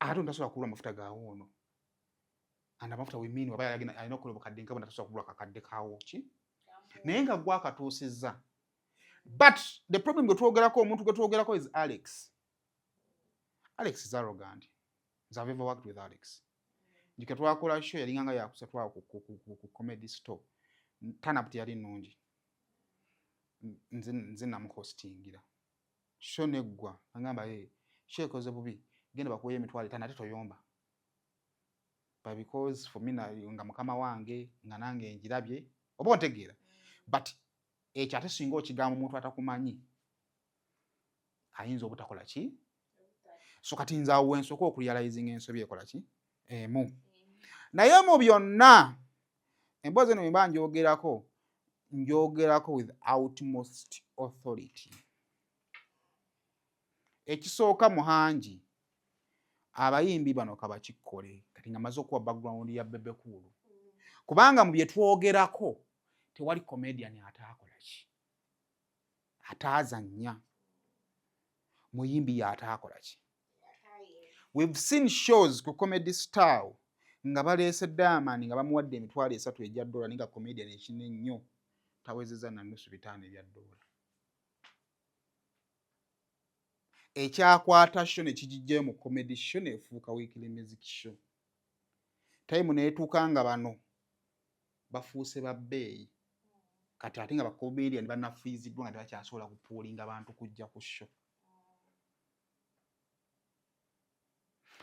ate ontasobola kugula amafuta gaawo ono and amafuta we mean waba alina okukola obukadde nkabo natasobola kugula kakadde kaawo ki naye nga gwe akatuusizza. But the problem gwe twogerako, omuntu gwe twogerako is Alex. Alex is arrogant. Nze I've ever worked with Alex. Njika twakola show yalinga nga yakusatu awo ku Comedy Store. Turn-up teyali nnungi. Nze namuhostingira show neggwa, agamba, "Hey, show ekoze bubi, genda bakuweyo 50,000 ate toyomba." But because for me nga mukama wange nga nange njirabye oba ontegeera, but ekyo ate singa okigamba omuntu atakumanyi ayinza obutakola ki. So kati nze awo wensooka okurealizinga ensobi ekola ki emu. Naye mu byonna emboozi eno bwemba njogerako, njogerako with utmost authority. Ekisooka, Muhangi, abayimbi bano kabakikkole kati nga maze okuwa background ya Bebe Cool, kubanga mu bye twogerako tewali comedian ataakola ki, ataazannya muyimbi y'ataakola ki. We've seen shows ku Comedy Star nga baleese Diamond nga bamuwadde 30,000 egya dola, naye nga comedian ekine nnyo tawezeza na nusu 500 ebya dola. Ekyakwata show ne kigijjayo mu comedy show neefuuka weekly music show. Time neetuuka nga bano bafuuse ba bbeeyi kati, ate nga bacomedian banafiiziddwa nga tebakyasobola kupullinga bantu kujja ku show.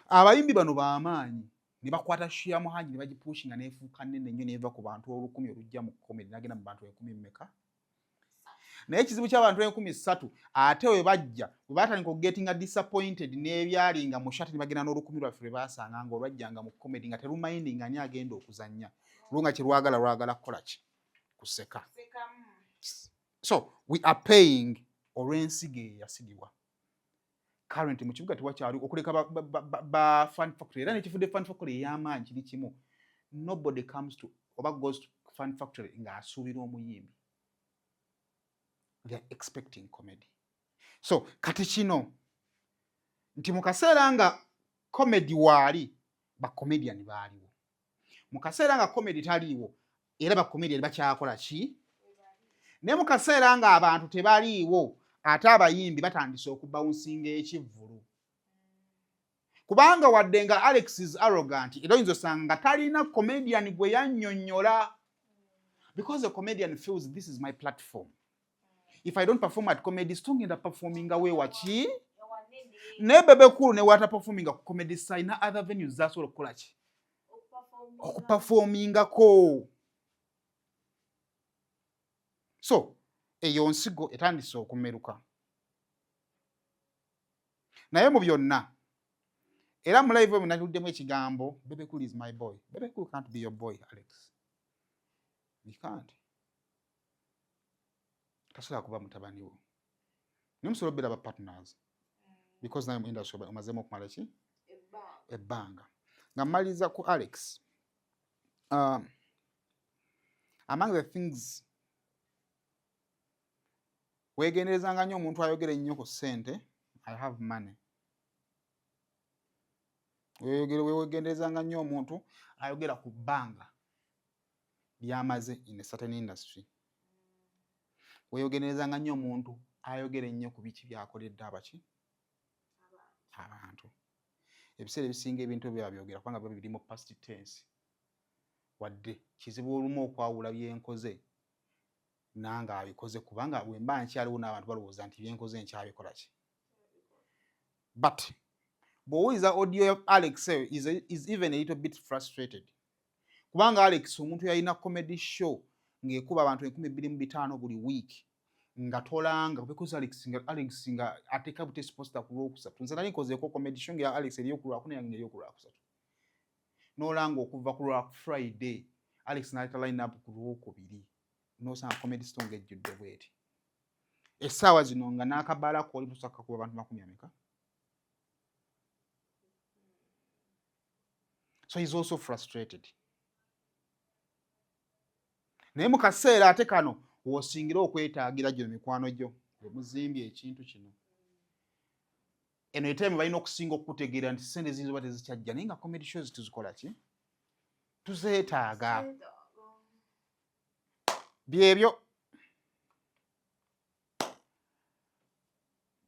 Abayimbi bano bamaanyi ne bakwata show ya Muhangi ne bagipushinga neefuuka nnene nnyo, neeva ku bantu 1000 olujja mu comedy nagenda mu bantu enkumi mmeka. Naye ekizibu ky'abantu 3000 ate we bajja bwe batandika okugetinga disappointed n'ebyali nga mushati ne bagenda n'olukumi lwaffe lwe basanga nga olwajjanga mu comedy nga terumayindi nga ani agenda okuzannya lwo nga kyerwagala lwagala kukola ki, kuseka. So we are paying olw'ensigo eyasigibwa. Current mu kibuga tewakyali okuleka ba Fun Factory, era nekifudde Fun Factory ey'amaanyi kiri kimu: nobody comes to oba goes to Fun Factory ng'asuubira omuyimbi. They are expecting comedy. So kati kino nti mu kaseera nga comedy waali, bacomedian baaliwo. Mu kaseera nga comedy taliiwo, era bacomedian bakyakola ki. Naye mu kaseera nga abantu tebaliiwo, ate abayimbi batandise okubawunsinga ekivvulu, kubanga wadde nga Alex is arrogant, era oyinza osanga nga talina comedian gwe yannyonnyola, because a comedian feels, "This is my platform. If I don't perform at Comedy Store, ngenda performinga weewaki?" Naye Bebe Cool ne wata performinga ku Comedy Star na other venues zasobola okukola ki, okuperformingako. So eyo nsigo etandise okumeruka. Naye mu byonna era mu live naluddemu ekigambo, "Bebe Cool is my boy." Bebe Cool can't be your boy, Alex. He can't. Tasobola kuba mutabani wo, naye musobola obeera ba partners because naye mu industry omazeemu okumala ki ebbanga. Nga mmaliriza ku Alex, among the things, weegenderezanga nnyo omuntu ayogera ennyo ku ssente, "I have money." Weegenderezanga nnyo omuntu ayogera ku bbanga lyamaze in a certain industry. Weegenderezanga nnyo omuntu ayogera ennyo ku biki byakoledde abaki abantu. Ebiseera ebisinga ebintu ebyo babyogera kubanga biba biri mu past tense. Wadde kizibu olumu okwawula byenkoze nange abikoze, kubanga bwemba nkyaliwo n'abantu balowooza nti byenkoze nkyabikola ki. But bw'owuliza audio ya Alex eyo, is even a little bit frustrated, kubanga Alex omuntu yalina comedy show ng'ekuba abantu 2500 buli week, nga tolanga, because Alex nga ateeka butesi poster ku Lwokusatu. Nze nali nkozeeko comedy show nga Alex eriyo ku Lwakuna, yange eriyo ku Lwakusatu, n'olanga okuva ku lwa Friday, Alex n'aleeta line up ku Lwokubiri, n'osanga Comedy Store ng'ejjudde bweti essaawa zino, nga n'akabaala kooli tusaka kuba bantu makumi ameka. So he's also frustrated. Naye mu kaseera ate kano w'osingira okwetaagira gyo mikwano gyo wemuzimbye ekintu kino, eno etime balina okusinga okukutegeera nti sente ziyinza oba tezikyajja, naye nga comedy shows tuzikola ki, tuzeetaaga. Byebyo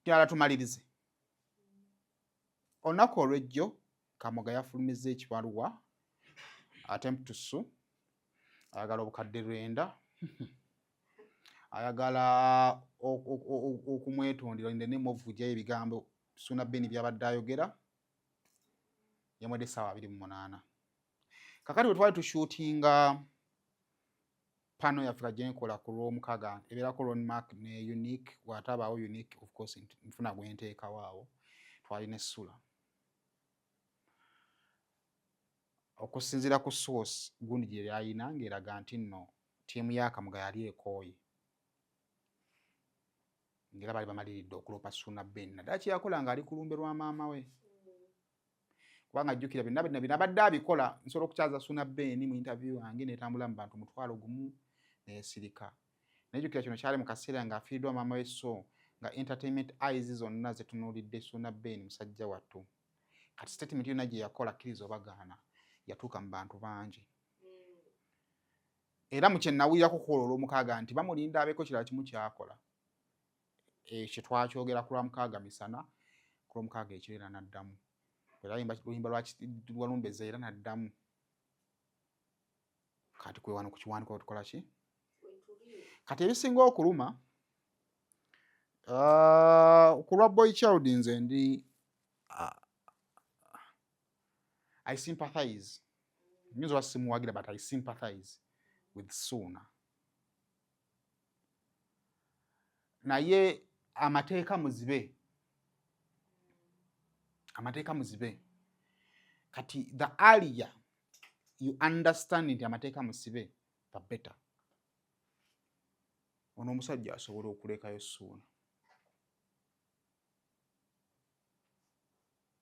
kyala. Tumalirize olunaku olw'ejjo, Kamoga yafulumizza ekibaluwa attempt to sue, ayagala obukadde 900, ayagala okumwetondera in the name of kugyayo ebigambo Suuna Ben byabadde ayogera. Yamwedde essaawa 28. Kakati bwe twali tushutinga pano yaffe gyenkola ku Lwomukaaga, ebeerako Ron Mark ne Unique. Bw'atabaawo Unique, of course nfuna gwenteekawo awo. Twalina essula okusinziira ku source gundi gye yalina ng'eraga nti nno ttiimu ya Kamuga yali ekooye, ng'era baali bamaliridde okuloopa Suuna Ben, naddala kye yakola ng'ali ku lumbe lwa maama we, kubanga ajjukira byonna byonna bino abadde abikola. Nsobola okukyaza Suuna Ben mu interview yange netambula mu bantu 10,000 nesirika, naye jjukira kino kyali mu kaseera ng'afiiriddwa maama we, so nga entertainment eyes zonna zitunuulidde Suuna Ben musajja wattu. Kati statement yonna gye yakola, kkiriza obagaana, yatuuka mu bantu bangi. Era mu kyenawulirako kukola Olwomukaaga nti bamulinda abeeko kirala kimu kyakola. Ekyo twakyogera ku Lwamukaaga misana, ku Lwomukaaga ekiro era n'addamu, era luyimba lwalumbeza era n'addamu. Kati kwe wano ku kiwandiiko tukola ki? Kati ebisinga okuluma ku lwa boy child, nze ndi I sympathize, nyinza oba simuwagira, but I sympathize with Suuna. Naye amateeka muzibe, amateeka muzibe. Kati the earlier you understand nti amateeka musibe, the better. Ono omusajja asobola okulekayo Suuna,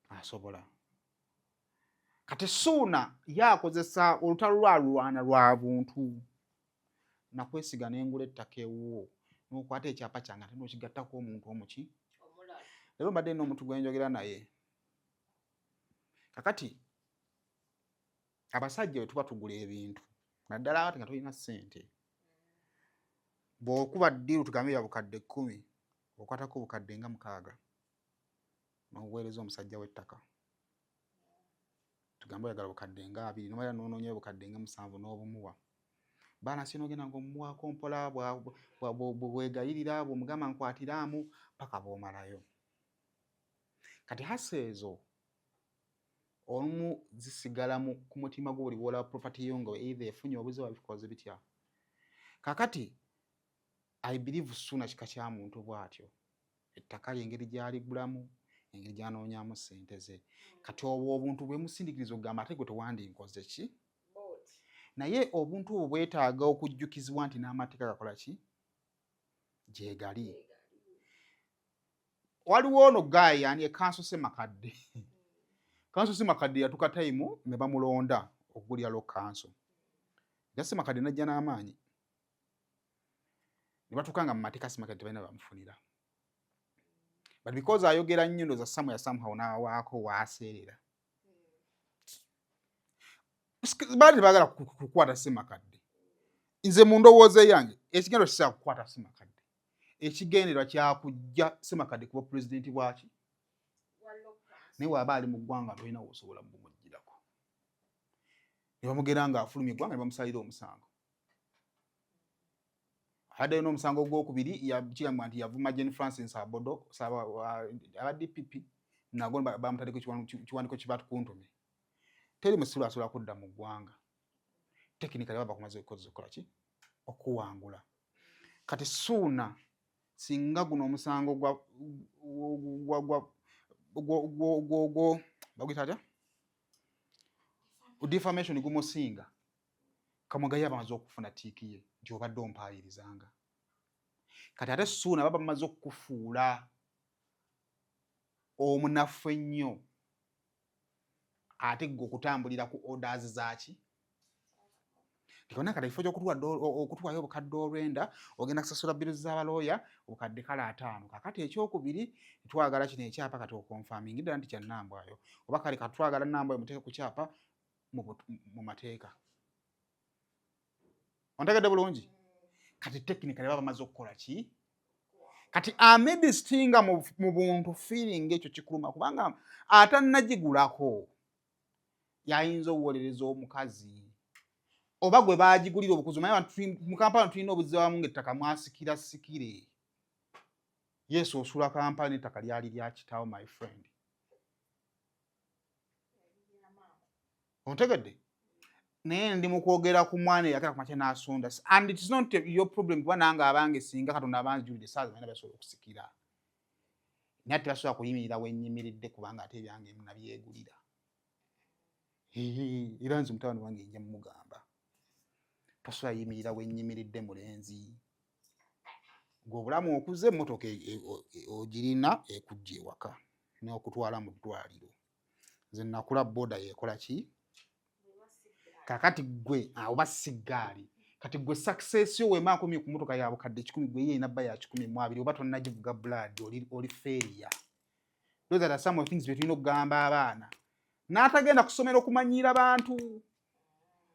asobola. Kati Suuna ye akozesa olutalo lwalulwana lwa buntu nakwesiga nengula ettaka ewuwo, nokwata ekyapa kyange ate nokigattako omuntu omuki. Leero mbadde nina omuntu gwenjogera naye. Kakati abasajja bwe tuba tugula ebintu, naddala ati nga tulina ssente, bw'okuba ddiiru tugambe ya bukadde 10, okwatako obukadde nga 6 n'obuweereza omusajja w'ettaka. Tugambe oyagala obukadde nga 20, nomala n'onoonya obukadde nga 7 n'obumuwa. Balance n'ogenda ng'omuwaako mpola, bwegayirira, bw'omugamba nkwatiraamu, paka bw'omalayo. Kati hasa ezo olumu zisigala ku mutima gwo buli bw'olaba property yo nga either efunye obuzibu, abikoze bitya. Kakati I believe Suuna kika kya muntu bw'atyo, ettaka lye engeri gy'aligulamu, engeri gy'anoonyaamu ssente ze. Kati obwo obuntu bwe musindikiriza okugamba ate gwe tewandinkoze ki, naye obuntu obwo bwetaaga okujjukizibwa nti n'amateeka gakola ki gyegali. Waliwo ono guy ani, ekanso Semakadde. Kanso Semakadde yatuka time ne bamulonda okugulira lo kanso era Semakadde najja n'amaanyi ne batuuka nga mu mateeka Semakadde tebalina bamufunira, but because ayogera nnyo, ndowooza somewhere somehow n'awaako waaseerera. Baali tebaagala kukwata Semakadde. Nze mu ndowooza eyange, ekigendo kisaa kukwata Semakadde, ekigendererwa kyakujja Semakadde kuba pulezidenti bwaki, naye waaba ali mu ggwanga tolina wosobola bumugirako. Ne bamugera nga afulumya eggwanga ne bamusalira omusango. Abaddeyo n'omusango ogwokubiri, kigambibwa nti yavuma Jane Francis Abodo aba DPP, nago bamutaddeko kiwandiiko kibatukuntume. Teri musiru asobola kudda mu ggwanga. Technically baba bakumaze okukola ki? Okuwangula. Kati Suuna, singa guno omusango gwa gwa baguyita atya, defamation, gumusinga, Kamoga ye abamaze okufuna tiiki ye nti obadde ompaayirizanga. Kati ate Suuna baba bamaze okukufuula omunafu ennyo, ate gwe okutambulira ku orders zaaki? Tikona kati ekifo ky'okutuwayo obukadde olwenda, ogenda kusasula bills z'abalooya obukadde kale 50. Kakati ekyokubiri, twagala kino ekyapa kati oconfirminga ddala nti kya Nambwayo, oba kale kati twagala Nambwayo muteeke ku kyapa mu mateeka. Ontegedde bulungi? Kati technically baba bamaze okukola ki? Kati amidst nga mu buntu feeling ekyo kikuluma, kubanga atannagigulako yayinza okuwolereza omukazi oba gwe baagigulira obukuzi. Omanyi abantu mu Kampala tulina obuzibu abamu ng'ettaka mwasikira sikire. Yesu, osula Kampala n'ettaka lyali lya kitaawo, my friend. Ontegedde? Naye ndi mu kwogera ku mwana eyakera ku makya n'asonda, and it is not your problem, kuba nange abange singa Katonda abanjulire saaza balina basobola okusikira, naye ate tebasobola kuyimirira wennyimiridde, kubanga ate ebyange nabyegulira. Era nze mutabani wange nja mumugamba, tosobola yimirira wennyimiridde, mulenzi gwe. Obulamu okuze, emmotoka ogirina ekujja ewaka n'okutwala mu ddwaliro. Nze nakula boda yekola ki? Kakati gwe oba si ggaali. Kati gwe success yo wema akomye ku motoka ya bukadde 100, gwe ye nabba ya 120, oba tonnagivuga blood, oli failure. Those are some of things bye tulina okugamba abaana n'atagenda kusomera okumanyiira bantu.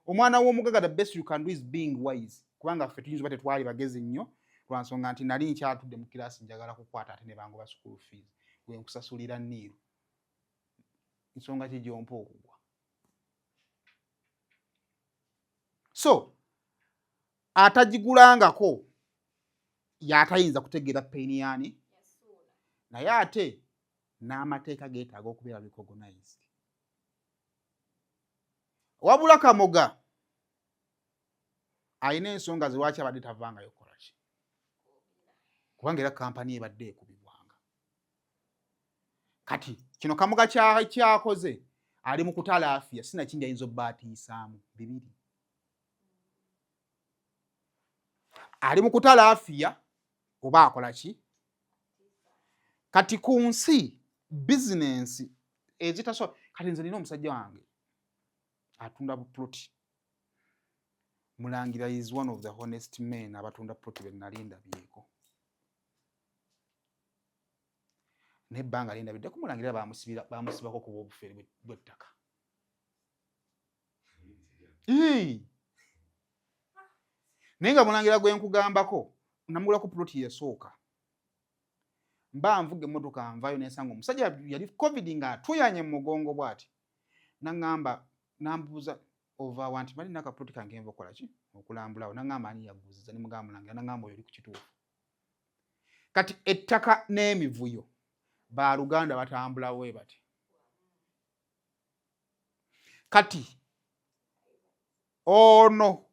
Omwana w'omugaga, the best you can do is being wise, kubanga ffe tuyinza oba tetwali bagezi nnyo lwa nsonga nti nali nkyatudde mu kiraasi njagala kukwata ate ne bangoba school fees. Gwe nkusasulira niiru, nsonga ki gyompa okugwa? So atagigulangako yatayinza kutegeera pain yani. Naye ate n'amateeka geetaaga okubeera recognized. Wabula Kamoga alina ensonga ze lwaki abadde tavangayo kukolaki, kubanga era kampani ebadde ekubibwanga. Kati kino Kamoga kyakoze, ali mu kutalaafiya, sinakindi ayinza obbaatiisaamu bibiri. Ali mu kutalaafiya oba akola ki? Kati ku nsi bizinensi ezitasobola. Kati nze nina omusajja wange atunda buploti, Mulangira is one of the honest men abatunda ploti be nali ndabyeko, naye ebbanga lyendabiddeko Mulangira bamusibako kuba obufere bw'ettaka. Ii! Naye nga Mulangira gwe nkugambako, namugulako ploti yasooka, mba nvuga emmotoka nvayo nensanga omusajja, yali COVID, ng'atuyanye mu mugongo bw'ati, naŋŋamba, nambuuza ova wa, nti mali nakaploti kange nva okukola ki, okulambulawo. Naŋŋamba ani yaguziza? Nemugamba Mulangira. Naŋŋamba oyo oli ku kituufu. Kati ettaka n'emivuyo baluganda batambula bwe bati. Kati ono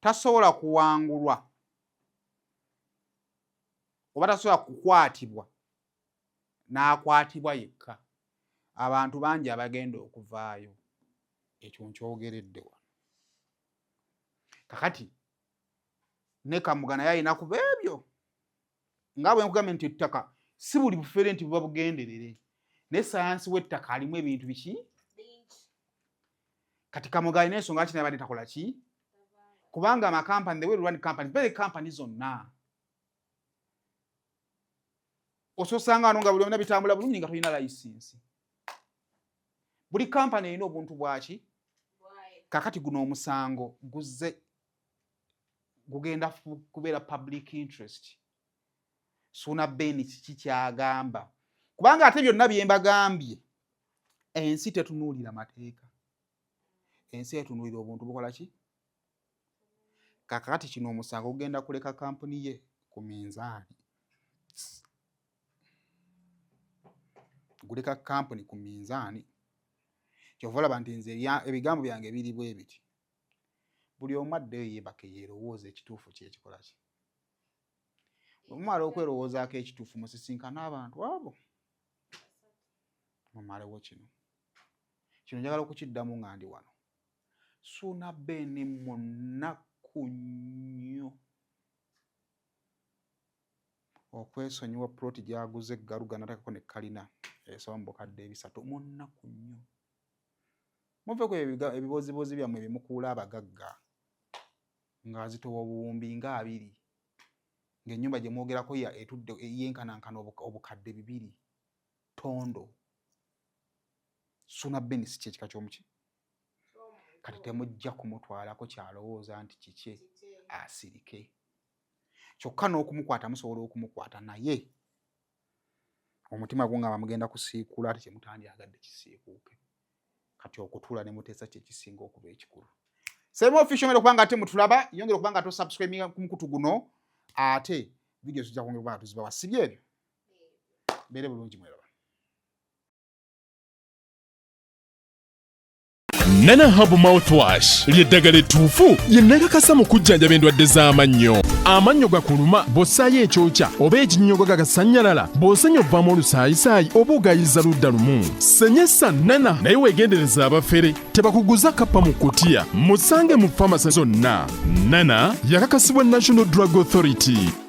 tasobola kuwangulwa oba tasobola kukwatibwa n'akwatibwa yekka. Abantu bangi abagenda okuvaayo, ekyo nkyogeredde wano. Kakati ne Kamuga naye alina kuba ebyo nga bwe nkugambye nti ettaka si buli bufere nti buba bugenderere, naye sayansi w'ettaka alimu ebintu biki. Kati Kamuga alina ensonga ki naye abadde takola ki, kubanga amakampani, the way we run companies, very company zonna ososanga wano nga buli byonna bitambula bulungi nga tolina layisinsi. Buli kampani erina obuntu bwaki. Kakati guno omusango guzze gugenda kubeera public interest. Suuna Ben kiki kyagamba? Kubanga ate byonna bye mbagambye, ensi tetunuulira mateeka. Ensi etunuulira obuntu bukola ki? Kakati kino omusango gugenda kuleka kampuni ye ku minzaani, guleka kampuni ku minzaani. Kyova olaba nti nze ebigambo byange biri bwe biti, buli omu addeyo yeebake yeerowooza ekituufu kyekikola ki. Bwe mumala okwerowoozaako ekituufu, musisinkane abantu abo mumalewo kino. Kino njagala okukiddamu nga ndi wano. Suuna Ben munaku nnyo okwesonyiwa ploti gyaguze eggaluga natakako ne kalina esaba mu bukadde 300. Munaku nnyo. Muve ku ebibozibozi byammwe byemukuula abagagga ng'azitowa obuwumbi nga 20, ng'ennyumba gye mwogerako ya etudde yenkanankana obukadde 2 tondo. Suuna Ben si kyekika ky'omuki. Kati temujja kumutwalako kyalowooza nti kikye, asirike. Kyokka n'okumukwata musobola okumukwata, naye omutima gungamba mugenda kusiikuula ate kyemutandyagadde kisiikuuke. Kati okutuula ne muteesa kyekisinga okuba ekikulu. Sema Official, yongera okuba nga ate mutulaba, yongera okuba nga tosubscribinga ku mukutu guno, ate video zijja kwongera okuba nga tuzibawa. Si byebyo? Mbeere bulungi, mweraba. Nana Herb Mouthwash ly'eddagala ettuufu lye nakakasa mu kujjanjaba endwadde z'amannyo. Amannyo gakuluma bw'ossaayo ekyokya oba ekinnyogo gagasannyalala, bw'osenya ovaamu olusaayisaayi oba ogayiza ludda lumu. Senyesa Nana, naye weegendereza abafere tebakuguza kappa mu kutiya. Musange mu famasi zonna. Nana yakakasibwa National Drug Authority.